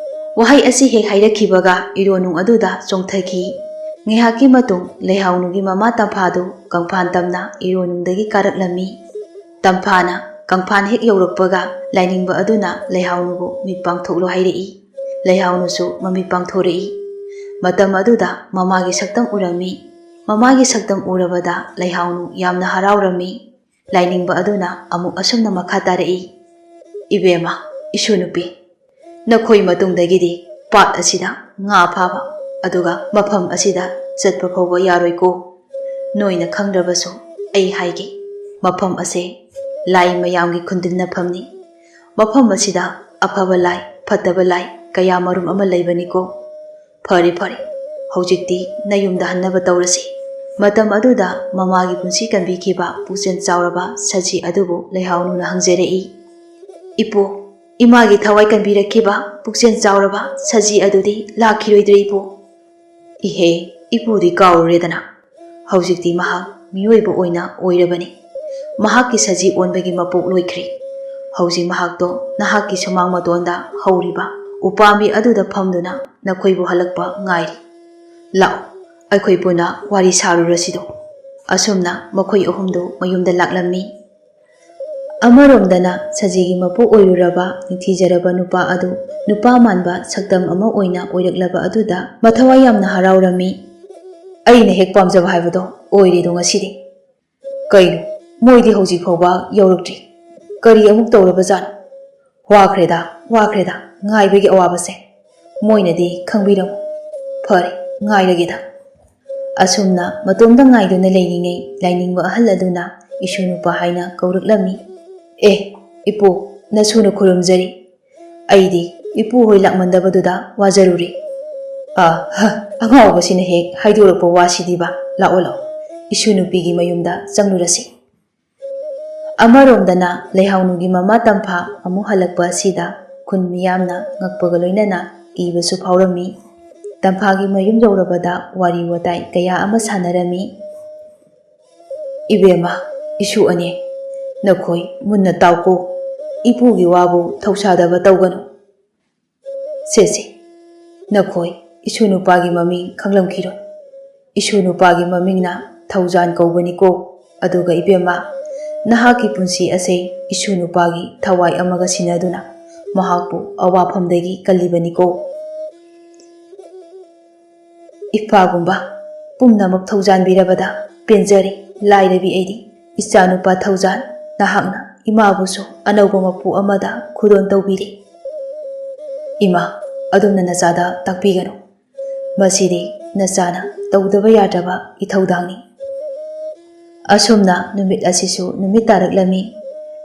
ꯋꯥꯍꯩ ꯑꯁꯤ ꯍꯦꯛ ꯍꯥꯏꯔꯛꯈꯤꯕꯒ ꯏꯔꯣꯅꯨꯡ ꯑꯗꯨꯗ ꯆꯣꯡꯊꯈꯤ꯫ ꯉꯥꯏꯍꯥꯛꯀꯤ ꯃꯇꯨꯡ ꯂꯩꯍꯥꯎꯅꯨꯒꯤ ꯃꯃꯥ ꯇꯝꯐꯥꯗꯨ ꯀꯪꯐꯥꯟ ꯇꯝꯅ ꯏꯔꯣꯅꯨꯡꯗꯒꯤ ꯀꯥꯔꯛꯂꯝꯃꯤ꯫ ꯇꯝꯐꯥꯅ ꯀꯪꯐꯥꯟ ꯍꯦꯛ ꯌꯧꯔꯛꯄꯒ ꯂꯥꯏꯅꯤꯡꯕ ꯑꯗꯨꯅ ꯂꯩꯍꯥꯎꯅꯨꯕꯨ ꯃꯤꯠ ꯄꯥꯡꯊꯣꯛꯂꯣ ꯍꯥꯏꯔꯛꯏ꯫ ꯂꯩꯍꯥꯎꯅꯨꯁꯨ ꯃꯃꯤꯠ ꯄꯥꯡꯊꯣꯔꯛꯏ꯫ ꯃꯇꯝ ꯑꯗꯨꯗ ꯃꯃꯥꯒꯤ ꯁꯛꯇꯝ ꯎꯔꯝꯃꯤ꯫ ꯃꯃꯥꯒꯤ ꯁꯛꯇꯝ ꯎꯔꯕꯗ ꯂꯩꯍꯥꯎꯅꯨ ꯌꯥꯝꯅ ꯍꯔꯥꯎꯔꯝꯃꯤ꯫ ꯂꯥꯏꯅꯤꯡꯕ ꯑꯗꯨꯅ ꯑꯃꯨꯛ ꯑꯁꯨꯝꯅ ꯃꯈꯥ ꯇꯥꯔꯛꯏ, ꯏꯕꯦꯝꯃ, ꯏꯁꯨ ꯅꯨꯄꯤ, ꯅꯈꯣꯏ ꯃꯇꯨꯡꯗꯒꯤꯗꯤ ꯄꯥꯠ ꯑꯁꯤꯗ ꯉꯥ ꯐꯥꯕ ꯑꯗꯨꯒ ꯃꯐꯝ ꯑꯁꯤꯗ ꯆꯠꯄ ꯐꯥꯎꯕ ꯌꯥꯔꯣꯏꯀꯣ꯫ ꯅꯣꯏꯅ ꯈꯪꯗ꯭ꯔꯕꯁꯨ ꯑꯩ ꯍꯥꯏꯒꯦ, ꯃꯐꯝ ꯑꯁꯦ ꯂꯥꯏ ꯃꯌꯥꯝꯒꯤ ꯈꯨꯟꯗꯤꯟꯅꯐꯝꯅꯤ꯫ ꯃꯐꯝ ꯑꯁꯤꯗ ꯑꯐꯕ ꯂꯥꯏ, ꯐꯠꯇꯕ ꯂꯥꯏ ꯀꯌꯥ ꯃꯔꯨꯝ ꯑꯃ ꯂꯩꯕꯅꯤꯀꯣ꯫ ꯐꯔꯦ, ꯐꯔꯦ, ꯍꯧꯖꯤꯛꯇꯤ ꯅꯌꯨꯝꯗ ꯍꯟꯅꯕ ꯇꯧꯔꯁꯤ꯫ ꯃꯇꯝ ꯑꯗꯨꯗ ꯃꯃꯥꯒꯤ ꯄꯨꯟꯁꯤ ꯀꯟꯕꯤꯈꯤꯕ ꯄꯨꯛꯆꯦꯜ ꯆꯥꯎꯔꯕ ꯁꯖꯤ ꯑꯗꯨꯕꯨ ꯂꯩꯍꯥꯎꯅꯨꯅ ꯍꯪꯖꯔꯛꯏ, ꯏꯄꯨ, ꯏꯃꯥꯒꯤ ꯊꯋꯥꯏ ꯀꯟꯕꯤꯔꯛꯈꯤꯕ ꯄꯨꯛꯆꯦꯜ ꯆꯥꯎꯔꯕ ꯁꯖꯤ ꯑꯗꯨꯗꯤ ꯂꯥꯛꯈꯤꯔꯣꯏꯗ꯭ꯔꯦ, ꯏꯄꯨ? ꯏꯍꯦ, ꯏꯄꯨꯗꯤ ꯀꯥꯎꯔꯨꯔꯦꯗꯅ꯫ ꯍꯧꯖꯤꯛꯇꯤ ꯃꯍꯥꯛ ꯃꯤꯑꯣꯏꯕ ꯑꯣꯏꯅ ꯑꯣꯏꯔꯕꯅꯤ꯫ ꯃꯍꯥꯛꯀꯤ ꯁꯖꯤ ꯑꯣꯟꯕꯒꯤ ꯃꯄꯣꯛ ꯂꯣꯏꯈ꯭ꯔꯦ꯫ ꯍꯧꯖꯤꯛ ꯃꯍꯥꯛꯇꯣ ꯅꯍꯥꯛꯀꯤ ꯁꯨꯃꯥꯡ ꯃꯇꯣꯟꯗ ꯍꯧꯔꯤꯕ ꯎꯄꯥꯝꯕꯤ ꯑꯗꯨꯗ ꯐꯝꯗꯨꯅ ꯅꯈꯣꯏꯕꯨ ꯍꯜꯂꯛꯄ ꯉꯥꯏꯔꯤ꯫ ꯂꯥꯛꯑꯣ, ꯑꯩꯈꯣꯏ ꯄꯨꯟꯅ ꯋꯥꯔꯤ ꯁꯥꯔꯨꯔꯁꯤꯗꯣ꯫ ꯑꯁꯨꯝꯅ ꯃꯈꯣꯏ ꯑꯍꯨꯝꯗꯨ ꯃꯌꯨꯝꯗ ꯂꯥꯛꯂꯝꯃꯤ꯫ ꯑꯃꯔꯣꯝꯗꯅ ꯁꯖꯤꯒꯤ ꯃꯄꯨ ꯑꯣꯏꯔꯨꯔꯕ ꯅꯤꯡꯊꯤꯖꯔꯕ ꯅꯨꯄꯥ ꯑꯗꯨ ꯅꯨꯄꯥ ꯃꯥꯟꯕ ꯁꯛꯇꯝ ꯑꯃ ꯑꯣꯏꯅ ꯑꯣꯏꯔꯛꯂꯕ ꯑꯗꯨꯗ ꯃꯊꯋꯥꯏ ꯌꯥꯝꯅ ꯍꯔꯥꯎꯔꯝꯃꯤ꯫ ꯑꯩꯅ ꯍꯦꯛ ꯄꯥꯝꯖꯕ ꯍꯥꯏꯕꯗꯣ ꯑꯣꯏꯔꯦꯗꯣ ꯉꯁꯤꯗꯤ꯫ ꯀꯩꯅꯣ, ꯃꯣꯏꯗꯤ ꯍꯧꯖꯤꯛ ꯐꯥꯎꯕ ꯌꯧꯔꯛꯇ꯭ꯔꯤ꯫ ꯀꯔꯤ ꯑꯃꯨꯛ ꯇꯧꯔꯕꯖꯥꯠꯅꯣ? ꯋꯥꯈ꯭ꯔꯦꯗ, ꯋꯥꯈ꯭ꯔꯦꯗ, ꯉꯥꯏꯕꯒꯤ ꯑꯋꯥꯕꯁꯦ꯫ ꯃꯣꯏꯅꯗꯤ ꯈꯪꯕꯤꯔꯝꯃꯣꯏ꯫ ꯐꯔꯦ, ꯉꯥꯏꯔꯒꯦꯗ꯫ ꯑꯁꯨꯝꯅ ꯃꯇꯣꯝꯇ ꯉꯥꯏꯗꯨꯅ ꯂꯩꯔꯤꯉꯩ ꯂꯥꯏꯅꯤꯡꯕ ꯑꯍꯜ ꯑꯗꯨꯅ ꯏꯁꯨ ꯅꯨꯄꯥ ꯍꯥꯏꯅ ꯀꯧꯔꯛꯂꯝꯃꯤ꯫ ꯑꯦ, ꯏꯄꯨ, ꯅꯁꯨꯅ ꯈꯨꯔꯨꯝꯖꯔꯤ꯫ ꯑꯩꯗꯤ ꯏꯄꯨ ꯍꯣꯏ ꯂꯥꯛꯃꯟꯗꯕꯗꯨꯗ ꯋꯥꯖꯔꯨꯔꯦ꯫ ꯑ, ꯍ, ꯑꯉꯥꯎꯕꯁꯤꯅ ꯍꯦꯛ ꯍꯥꯏꯗꯣꯔꯛꯄ ꯋꯥꯁꯤꯗꯤꯕ꯫ ꯂꯥꯛꯑꯣ, ꯂꯥꯛꯑꯣ, ꯏꯁꯨ ꯅꯨꯄꯤꯒꯤ ꯃꯌꯨꯝꯗ ꯆꯪꯂꯨꯔꯁꯤ꯫ ꯑꯃꯔꯣꯝꯗꯅ ꯂꯩꯍꯥꯎꯅꯨꯒꯤ ꯃꯃꯥ ꯇꯝꯐꯥ ꯑꯃꯨꯛ ꯍꯜꯂꯛꯄ ꯑꯁꯤꯗ ꯈꯨꯟ ꯃꯤꯌꯥꯝꯅ ꯉꯛꯄꯒ ꯂꯣꯏꯅꯅ ꯀꯤꯕꯁꯨ ꯐꯥꯎꯔꯝꯃꯤ꯫ ꯇꯝꯐꯥꯒꯤ ꯃꯌꯨꯝ ꯌꯧꯔꯕꯗ ꯋꯥꯔꯤ ꯋꯥꯇꯥꯏ ꯀꯌꯥ ꯑꯃ ꯁꯥꯟꯅꯔꯝꯃꯤ꯫ "ꯏꯕꯦꯝꯃ, ꯏꯁꯨ ꯑꯅꯤ, ꯅꯈꯣꯏ ꯃꯨꯟꯅ ꯇꯥꯎꯀꯣ꯫ ꯏꯄꯨꯒꯤ ꯋꯥꯕꯨ ꯊꯧꯁꯥꯗꯕ ꯇꯧꯒꯅꯨ꯫ ꯁꯦ, ꯁꯦ, ꯅꯈꯣꯏ ꯏꯁꯨ ꯅꯨꯄꯥꯒꯤ ꯃꯃꯤꯡ ꯈꯪꯂꯝꯈꯤꯔꯣꯏ꯫ ꯏꯁꯨ ꯅꯨꯄꯥꯒꯤ ꯃꯃꯤꯡꯅ ꯊꯧꯖꯥꯟ ꯀꯧꯕꯅꯤꯀꯣ꯫ ꯑꯗꯨꯒ ꯏꯕꯦꯝꯃ, ꯅꯍꯥꯛꯀꯤ ꯄꯨꯟꯁꯤ ꯑꯁꯦ ꯏꯁꯨ ꯅꯨꯄꯥꯒꯤ ꯊꯋꯥꯏ ꯑꯃꯒ ꯁꯤꯟꯅꯗꯨꯅ ꯃꯍꯥꯛꯄꯨ ꯑꯋꯥꯐꯝꯗꯒꯤ ꯀꯜꯂꯤꯕꯅꯤꯀꯣ꯫ ꯏꯄꯥꯒꯨꯝꯕ ꯄꯨꯝꯅꯃꯛ ꯊꯧꯖꯥꯟꯕꯤꯔꯕꯗ ꯄꯦꯟꯖꯔꯦ꯫ ꯂꯥꯏꯔꯕꯤ ꯑꯩꯗꯤ, ꯏꯆꯥꯅꯨꯄꯥ ꯊꯧꯖꯥꯟ, ꯅꯍꯥꯛꯅ ꯏꯃꯥꯕꯨꯁꯨ ꯑꯅꯧꯕ ꯃꯄꯨ ꯑꯃꯗ ꯈꯨꯗꯣꯜ ꯇꯧꯕꯤꯔꯦ꯫ ꯏꯃꯥ, ꯑꯗꯨꯝꯅ ꯅꯆꯥꯗ ꯇꯥꯛꯄꯤꯒꯅꯨ꯫ ꯃꯁꯤꯗꯤ ꯅꯆꯥꯅ ꯇꯧꯗꯕ ꯌꯥꯗ꯭ꯔꯕ ꯏꯊꯧꯗꯥꯡꯅꯤ"꯫ ꯑꯁꯨꯝꯅ ꯅꯨꯃꯤꯠ ꯑꯁꯤꯁꯨ ꯅꯨꯃꯤꯠ ꯇꯥꯔꯛꯂꯝꯃꯤ꯫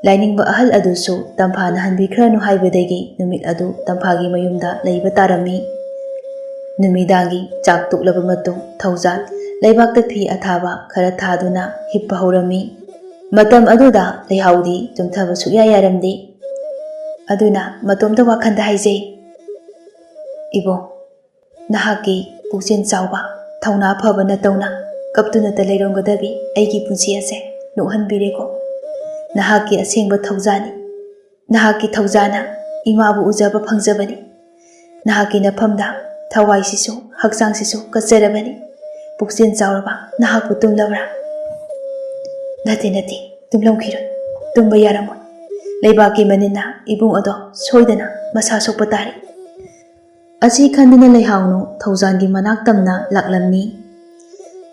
ꯂꯥꯏꯅꯤꯡꯕ ꯑꯍꯜ ꯑꯗꯨꯁꯨ ꯇꯝꯐꯥꯅ ꯍꯟꯕꯤꯈ꯭ꯔꯅꯨ ꯍꯥꯏꯕꯗꯒꯤ ꯅꯨꯃꯤꯠ ꯑꯗꯨ ꯇꯝꯐꯥꯒꯤ ꯃꯌꯨꯝꯗ ꯂꯩꯕ ꯇꯥꯔꯝꯃꯤ꯫ ꯅꯨꯃꯤꯗꯥꯡꯒꯤ ꯆꯥꯛ ꯇꯣꯛꯂꯕ ꯃꯇꯨꯡ ꯊꯧꯖꯥꯟ ꯂꯩꯕꯥꯛꯇ ꯐꯤ ꯑꯊꯥꯕ ꯈꯔ ꯊꯥꯗꯨꯅ ꯍꯤꯞꯄ ꯍꯧꯔꯝꯃꯤ꯫ ꯃꯇꯝ ꯑꯗꯨꯗ ꯂꯩꯍꯥꯎꯗꯤ ꯇꯨꯝꯊꯕ ꯁꯨꯛꯌꯥ ꯌꯥꯔꯝꯗꯦ꯫ ꯑꯗꯨꯅ ꯃꯇꯣꯝꯇ ꯋꯥꯈꯜꯗ ꯍꯥꯏꯖꯩ, "ꯏꯕꯨꯡ, ꯅꯍꯥꯛꯀꯤ ꯄꯨꯛꯆꯦꯜ ꯆꯥꯎꯕ, ꯊꯧꯅꯥ ꯐꯕ ꯅꯇꯧꯅ ꯀꯞꯇꯨꯅꯇ ꯂꯩꯔꯝꯒꯗꯕꯤ ꯑꯩꯒꯤ ꯄꯨꯟꯁꯤ ꯑꯁꯦ ꯅꯣꯛꯍꯟꯕꯤꯔꯦꯀꯣ꯫ ꯅꯍꯥꯛꯀꯤ ꯑꯁꯦꯡꯕ ꯊꯧꯖꯥꯟꯅꯤ꯫ ꯅꯍꯥꯛꯀꯤ ꯊꯧꯖꯥꯟꯅ ꯏꯃꯥꯕꯨ ꯎꯖꯕ ꯐꯪꯖꯕꯅꯤ꯫ ꯅꯍꯥꯛꯀꯤ ꯅꯐꯝꯗ ꯊꯋꯥꯏꯁꯤꯁꯨ ꯍꯛꯆꯥꯡꯁꯤꯁꯨ ꯀꯠꯆꯔꯕꯅꯤ꯫ ꯄꯨꯛꯆꯦꯜ ꯆꯥꯎꯔꯕ ꯅꯍꯥꯛꯄꯨ ꯇꯨꯝꯂꯕ꯭ꯔꯥ?" "ꯅꯠꯇꯦ, ꯅꯠꯇꯦ, ꯇꯨꯝꯂꯝꯈꯤꯔꯣꯏ꯫ ꯇꯨꯝꯕ ꯌꯥꯔꯝꯃꯣꯏ꯫ ꯂꯩꯕꯥꯛꯀꯤ ꯃꯅꯤꯟꯅ ꯏꯕꯨꯡ ꯑꯗꯣ ꯁꯣꯏꯗꯅ ꯃꯁꯥ ꯁꯣꯛꯄ ꯇꯥꯔꯦ"꯫ ꯑꯁꯤ ꯈꯟꯗꯨꯅ ꯂꯩꯍꯥꯎꯅꯨ ꯊꯧꯖꯥꯟꯒꯤ ꯃꯅꯥꯛ ꯇꯝꯅ ꯂꯥꯛꯂꯝꯃꯤ꯫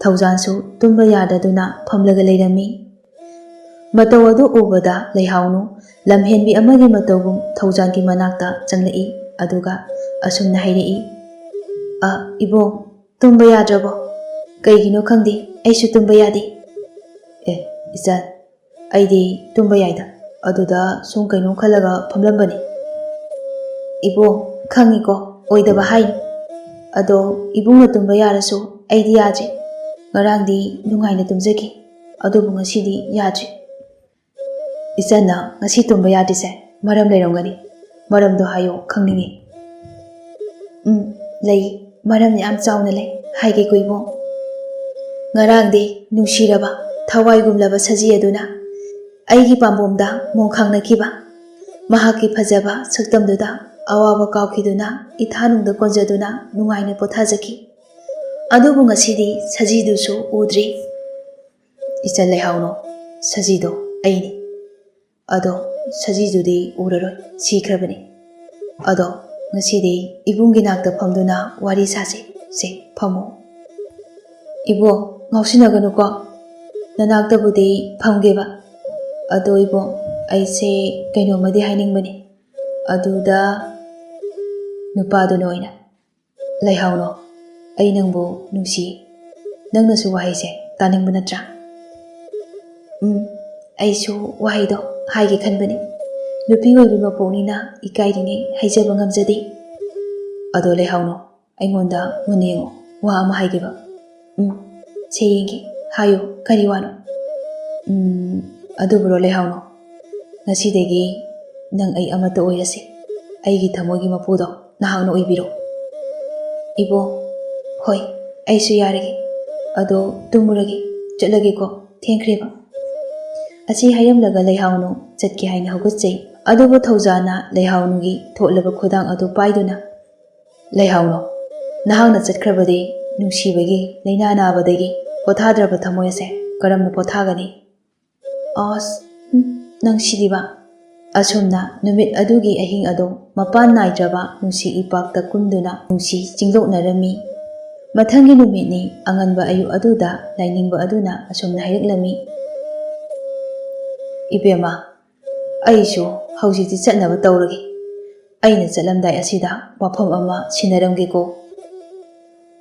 ꯊꯧꯖꯥꯟꯁꯨ ꯇꯨꯝꯕ ꯌꯥꯗꯗꯨꯅ ꯐꯝꯂꯒ ꯂꯩꯔꯝꯃꯤ꯫ ꯃꯇꯧ ꯑꯗꯨ ꯎꯕꯗ ꯂꯩꯍꯥꯎꯅꯨ ꯂꯝꯍꯦꯟꯕꯤ ꯑꯃꯒꯤ ꯃꯇꯧꯒꯨꯝ ꯊꯧꯖꯥꯟꯒꯤ ꯃꯅꯥꯛꯇ ꯆꯪꯂꯛꯏ꯫ ꯑꯗꯨꯒ ꯑꯁꯨꯝꯅ ꯍꯥꯏꯔꯛꯏ, "ꯑ, ꯏꯕꯣ, ꯇꯨꯝꯕ ꯌꯥꯗ꯭ꯔꯕꯣ? ꯀꯩꯒꯤꯅꯣ ꯈꯪꯗꯦ, ꯑꯩꯁꯨ ꯇꯨꯝꯕ ꯌꯥꯗꯦ"꯫ "ꯑꯦ, ꯏꯆꯟ, ꯑꯩꯗꯤ ꯇꯨꯝꯕ ꯌꯥꯏꯗ꯫ ꯑꯗꯨꯗ ꯁꯨꯝ ꯀꯩꯅꯣꯝ ꯈꯜꯂꯒ ꯐꯝꯂꯝꯕꯅꯤ꯫ "ꯏꯕꯣ, ꯈꯪꯉꯤꯀꯣ, ꯑꯣꯏꯗꯕ ꯍꯥꯏꯅꯤ꯫ ꯑꯗꯣ ꯏꯕꯨꯡꯅ ꯇꯨꯝꯕ ꯌꯥꯔꯁꯨ ꯑꯩꯗꯤ ꯌꯥꯗ꯭ꯔꯤ꯫ ꯉꯔꯥꯡꯗꯤ ꯅꯨꯡꯉꯥꯏꯅ ꯇꯨꯝꯖꯈꯤ, ꯑꯗꯨꯕꯨ ꯉꯁꯤꯗꯤ ꯌꯥꯗ꯭ꯔꯤ꯫" "ꯏꯆꯟꯅ ꯉꯁꯤ ꯇꯨꯝꯕ ꯌꯥꯗ꯭ꯔꯤꯁꯦ ꯃꯔꯝ ꯂꯩꯔꯝꯒꯅꯤ꯫ ꯃꯔꯝꯗꯣ ꯍꯥꯏꯌꯣ, ꯈꯪꯅꯤꯡꯉꯤ꯫" "ꯎꯝ, ꯂꯩ꯫ ꯃꯔꯝ ꯌꯥꯝ ꯆꯥꯎꯅ ꯂꯩ꯫ ꯍꯥꯏꯒꯦꯀꯣ ꯏꯕꯨꯡ꯫ ꯉꯔꯥꯡꯗꯤ ꯅꯨꯡꯁꯤꯔꯕ, ꯊꯋꯥꯏꯒꯨꯝꯂꯕ ꯁꯖꯤ ꯑꯗꯨꯅ ꯑꯩꯒꯤ ꯄꯥꯝꯕꯣꯝꯗ ꯃꯣꯡꯈꯥꯡꯅꯈꯤꯕ꯫ ꯃꯍꯥꯛꯀꯤ ꯐꯖꯕ ꯁꯛꯇꯝꯗꯨꯗ ꯑꯋꯥꯕ ꯀꯥꯎꯈꯤꯗꯨꯅ ꯏꯊꯥꯅꯨꯡꯗ ꯀꯣꯟꯖꯗꯨꯅ ꯅꯨꯡꯉꯥꯏꯅ ꯄꯣꯊꯥꯖꯈꯤ꯫ ꯑꯗꯨꯕꯨ ꯉꯁꯤꯗꯤ ꯁꯖꯤꯗꯨꯁꯨ ꯎꯗ꯭ꯔꯤ꯫" "ꯏꯆꯟ ꯂꯩꯍꯥꯎꯅꯣ, ꯁꯖꯤꯗꯣ ꯑꯩꯅꯤ꯫ ꯑꯗꯣ ꯁꯖꯤꯗꯨꯗꯤ ꯎꯔꯔꯣꯏ, ꯁꯤꯈ꯭ꯔꯕꯅꯤ꯫ ꯑꯗꯣ ꯉꯁꯤꯗꯤ ꯏꯕꯨꯡꯒꯤ ꯅꯥꯛꯇ ꯐꯝꯗꯨꯅ ꯋꯥꯔꯤ ꯁꯥꯁꯤ꯫ ꯁꯦ, ꯐꯝꯃꯣ꯫" "ꯏꯕꯣ, ꯉꯥꯎꯁꯤꯟꯅꯒꯅꯨꯀꯣ꯫ ꯅꯅꯥꯛꯇꯕꯨꯗꯤ ꯐꯝꯒꯦꯕ꯫ ꯑꯗꯣ ꯏꯕꯣ, ꯑꯩꯁꯦ ꯀꯩꯅꯣꯝꯃꯗꯤ ꯍꯥꯏꯅꯤꯡꯕꯅꯤ꯫ ꯑꯗꯨꯗ ꯅꯨꯄꯥꯗꯨꯅ ꯑꯣꯏꯅ꯫ ꯂꯩꯍꯥꯎꯅꯣ, ꯑꯩ ꯅꯪꯕꯨ ꯅꯨꯡꯁꯤ꯫ ꯅꯪꯅꯁꯨ ꯋꯥꯍꯩꯁꯦ ꯇꯥꯅꯤꯡꯕ ꯅꯠꯇ꯭ꯔꯥ?" "ꯎꯝ, ꯑꯩꯁꯨ ꯋꯥꯍꯩꯗꯣ ꯍꯥꯏꯒꯦ ꯈꯟꯕꯅꯤ꯫ ꯅꯨꯄꯤ ꯑꯣꯏꯕꯤ ꯃꯄꯣꯛꯅꯤꯅ ꯏꯀꯥꯏꯔꯤꯉꯩ ꯍꯥꯏꯖꯕ ꯉꯝꯖꯗꯦ꯫ ꯑꯗꯣ ꯂꯩꯍꯥꯎꯅꯣ, ꯑꯩꯉꯣꯟꯗ ꯃꯨꯟꯅ ꯌꯦꯡꯉꯣ, ꯋꯥ ꯑꯃ ꯍꯥꯏꯒꯦꯕ꯫" "ꯎꯝ, ꯁꯦ ꯌꯦꯡꯒꯦ, ꯍꯥꯏꯌꯣ, ꯀꯔꯤ ꯋꯥꯅꯣ?" "ꯎꯝ, ꯑꯗꯨꯕꯨꯔꯣ ꯂꯩꯍꯥꯎꯅꯣ, ꯉꯁꯤꯗꯒꯤ ꯅꯪ ꯑꯩ ꯑꯃꯠꯇ ꯑꯣꯏꯔꯁꯤ꯫ ꯑꯩꯒꯤ ꯊꯃꯣꯏꯒꯤ ꯃꯄꯨꯗꯣ ꯅꯍꯥꯛꯅ ꯑꯣꯏꯕꯤꯔꯣ꯫" "ꯏꯕꯣ, ꯍꯣꯏ, ꯑꯩꯁꯨ ꯌꯥꯔꯒꯦ꯫ ꯑꯗꯣ ꯇꯨꯝꯃꯨꯔꯒꯦ, ꯆꯠꯂꯒꯦꯀꯣ, ꯊꯦꯡꯈ꯭ꯔꯦꯕ꯫" ꯑꯁꯤ ꯍꯥꯏꯔꯝꯂꯒ ꯂꯩꯍꯥꯎꯅꯨ ꯆꯠꯀꯦ ꯍꯥꯏꯅ ꯍꯧꯒꯠꯆꯩ꯫ ꯑꯗꯨꯕꯨ ꯊꯧꯖꯥꯅ ꯂꯩꯍꯥꯎꯅꯨꯒꯤ ꯊꯣꯠꯂꯕ ꯈꯨꯗꯥꯡ ꯑꯗꯨ ꯄꯥꯏꯗꯨꯅ, "ꯂꯩꯍꯥꯎꯅꯨ, ꯅꯍꯥꯛꯅ ꯆꯠꯈ꯭ꯔꯕꯗꯤ ꯅꯨꯡꯁꯤꯕꯒꯤ ꯂꯥꯏꯅꯥ ꯅꯥꯕꯗꯒꯤ ꯄꯣꯊꯥꯗ꯭ꯔꯕ ꯊꯃꯣꯏ ꯑꯁꯦ ꯀꯔꯝꯅ ꯄꯣꯊꯥꯒꯅꯤ?" "ꯑꯁ, ꯎꯝ, ꯅꯪ ꯁꯤꯗꯤꯕ꯫" ꯑꯁꯨꯝꯅ ꯅꯨꯃꯤꯠ ꯑꯗꯨꯒꯤ ꯑꯍꯤꯡ ꯑꯗꯨ ꯃꯄꯥꯟ ꯅꯥꯏꯗ꯭ꯔꯕ ꯅꯨꯡꯁꯤ ꯏꯄꯥꯛꯇ ꯀꯨꯝꯗꯨꯅ ꯅꯨꯡꯁꯤ ꯆꯤꯡꯂꯣꯛꯅꯔꯝꯃꯤ꯫ ꯃꯊꯪꯒꯤ ꯅꯨꯃꯤꯠꯅꯤ꯫ ꯑꯉꯟꯕ ꯑꯌꯨꯛ ꯑꯗꯨꯗ ꯂꯥꯏꯅꯤꯡꯕ ꯑꯗꯨꯅ ꯑꯁꯨꯝꯅ ꯍꯥꯏꯔꯛꯂꯝꯃꯤ, "ꯏꯕꯦꯝꯃ, ꯑꯩꯁꯨ ꯍꯧꯖꯤꯛꯇꯤ ꯆꯠꯅꯕ ꯇꯧꯔꯒꯦ꯫ ꯑꯩꯅ ꯆꯠꯂꯝꯗꯥꯏ ꯑꯁꯤꯗ ꯋꯥꯐꯝ ꯑꯃ ꯁꯤꯟꯅꯔꯝꯒꯦꯀꯣ꯫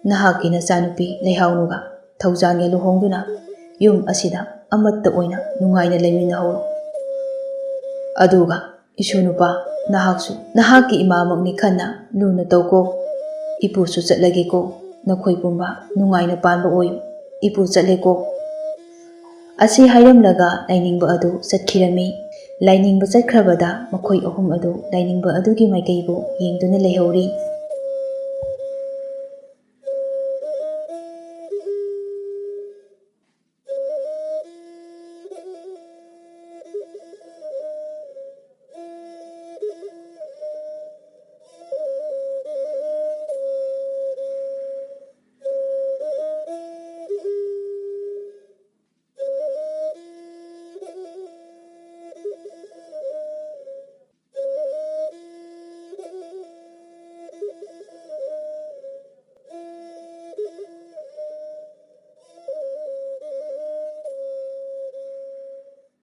ꯅꯍꯥꯛꯀꯤ ꯅꯆꯥꯅꯨꯄꯤ ꯂꯩꯍꯥꯎꯅꯨꯒ ꯊꯧꯖꯥꯟꯒ ꯂꯨꯍꯣꯡꯗꯨꯅ ꯌꯨꯝ ꯑꯁꯤꯗ ꯑꯃꯠꯇ ꯑꯣꯏꯅ ꯅꯨꯡꯉꯥꯏꯅ ꯂꯩꯃꯤꯟꯅꯍꯧꯔꯣ꯫" ꯑꯗꯨꯒ, "ꯏꯁꯨ ꯅꯨꯄꯥ, ꯅꯍꯥꯛꯁꯨ ꯅꯍꯥꯛꯀꯤ ꯏꯃꯥꯃꯛꯅꯤ ꯈꯟꯅ ꯂꯨꯅ ꯇꯧꯀꯣ꯫ ꯏꯄꯨꯁꯨ ꯆꯠꯂꯒꯦꯀꯣ꯫ ꯅꯈꯣꯏ ꯄꯨꯝꯕ ꯅꯨꯡꯉꯥꯏꯅ ꯄꯥꯟꯕ ꯑꯣꯏꯌꯨ꯫ ꯏꯄꯨ ꯆꯠꯂꯦꯀꯣ"꯫ ꯑꯁꯤ ꯍꯥꯏꯔꯝꯂꯒ ꯂꯥꯏꯅꯤꯡꯕ ꯑꯗꯨ ꯆꯠꯈꯤꯔꯝꯃꯤ꯫ ꯂꯥꯏꯅꯤꯡꯕ ꯆꯠꯈ꯭ꯔꯕꯗ ꯃꯈꯣꯏ ꯑꯍꯨꯝ ꯑꯗꯨ ꯂꯥꯏꯅꯤꯡꯕ ꯑꯗꯨꯒꯤ ꯃꯥꯏꯀꯩꯕꯨ ꯌꯦꯡꯗꯨꯅ ꯂꯩꯍꯧꯔꯤ꯫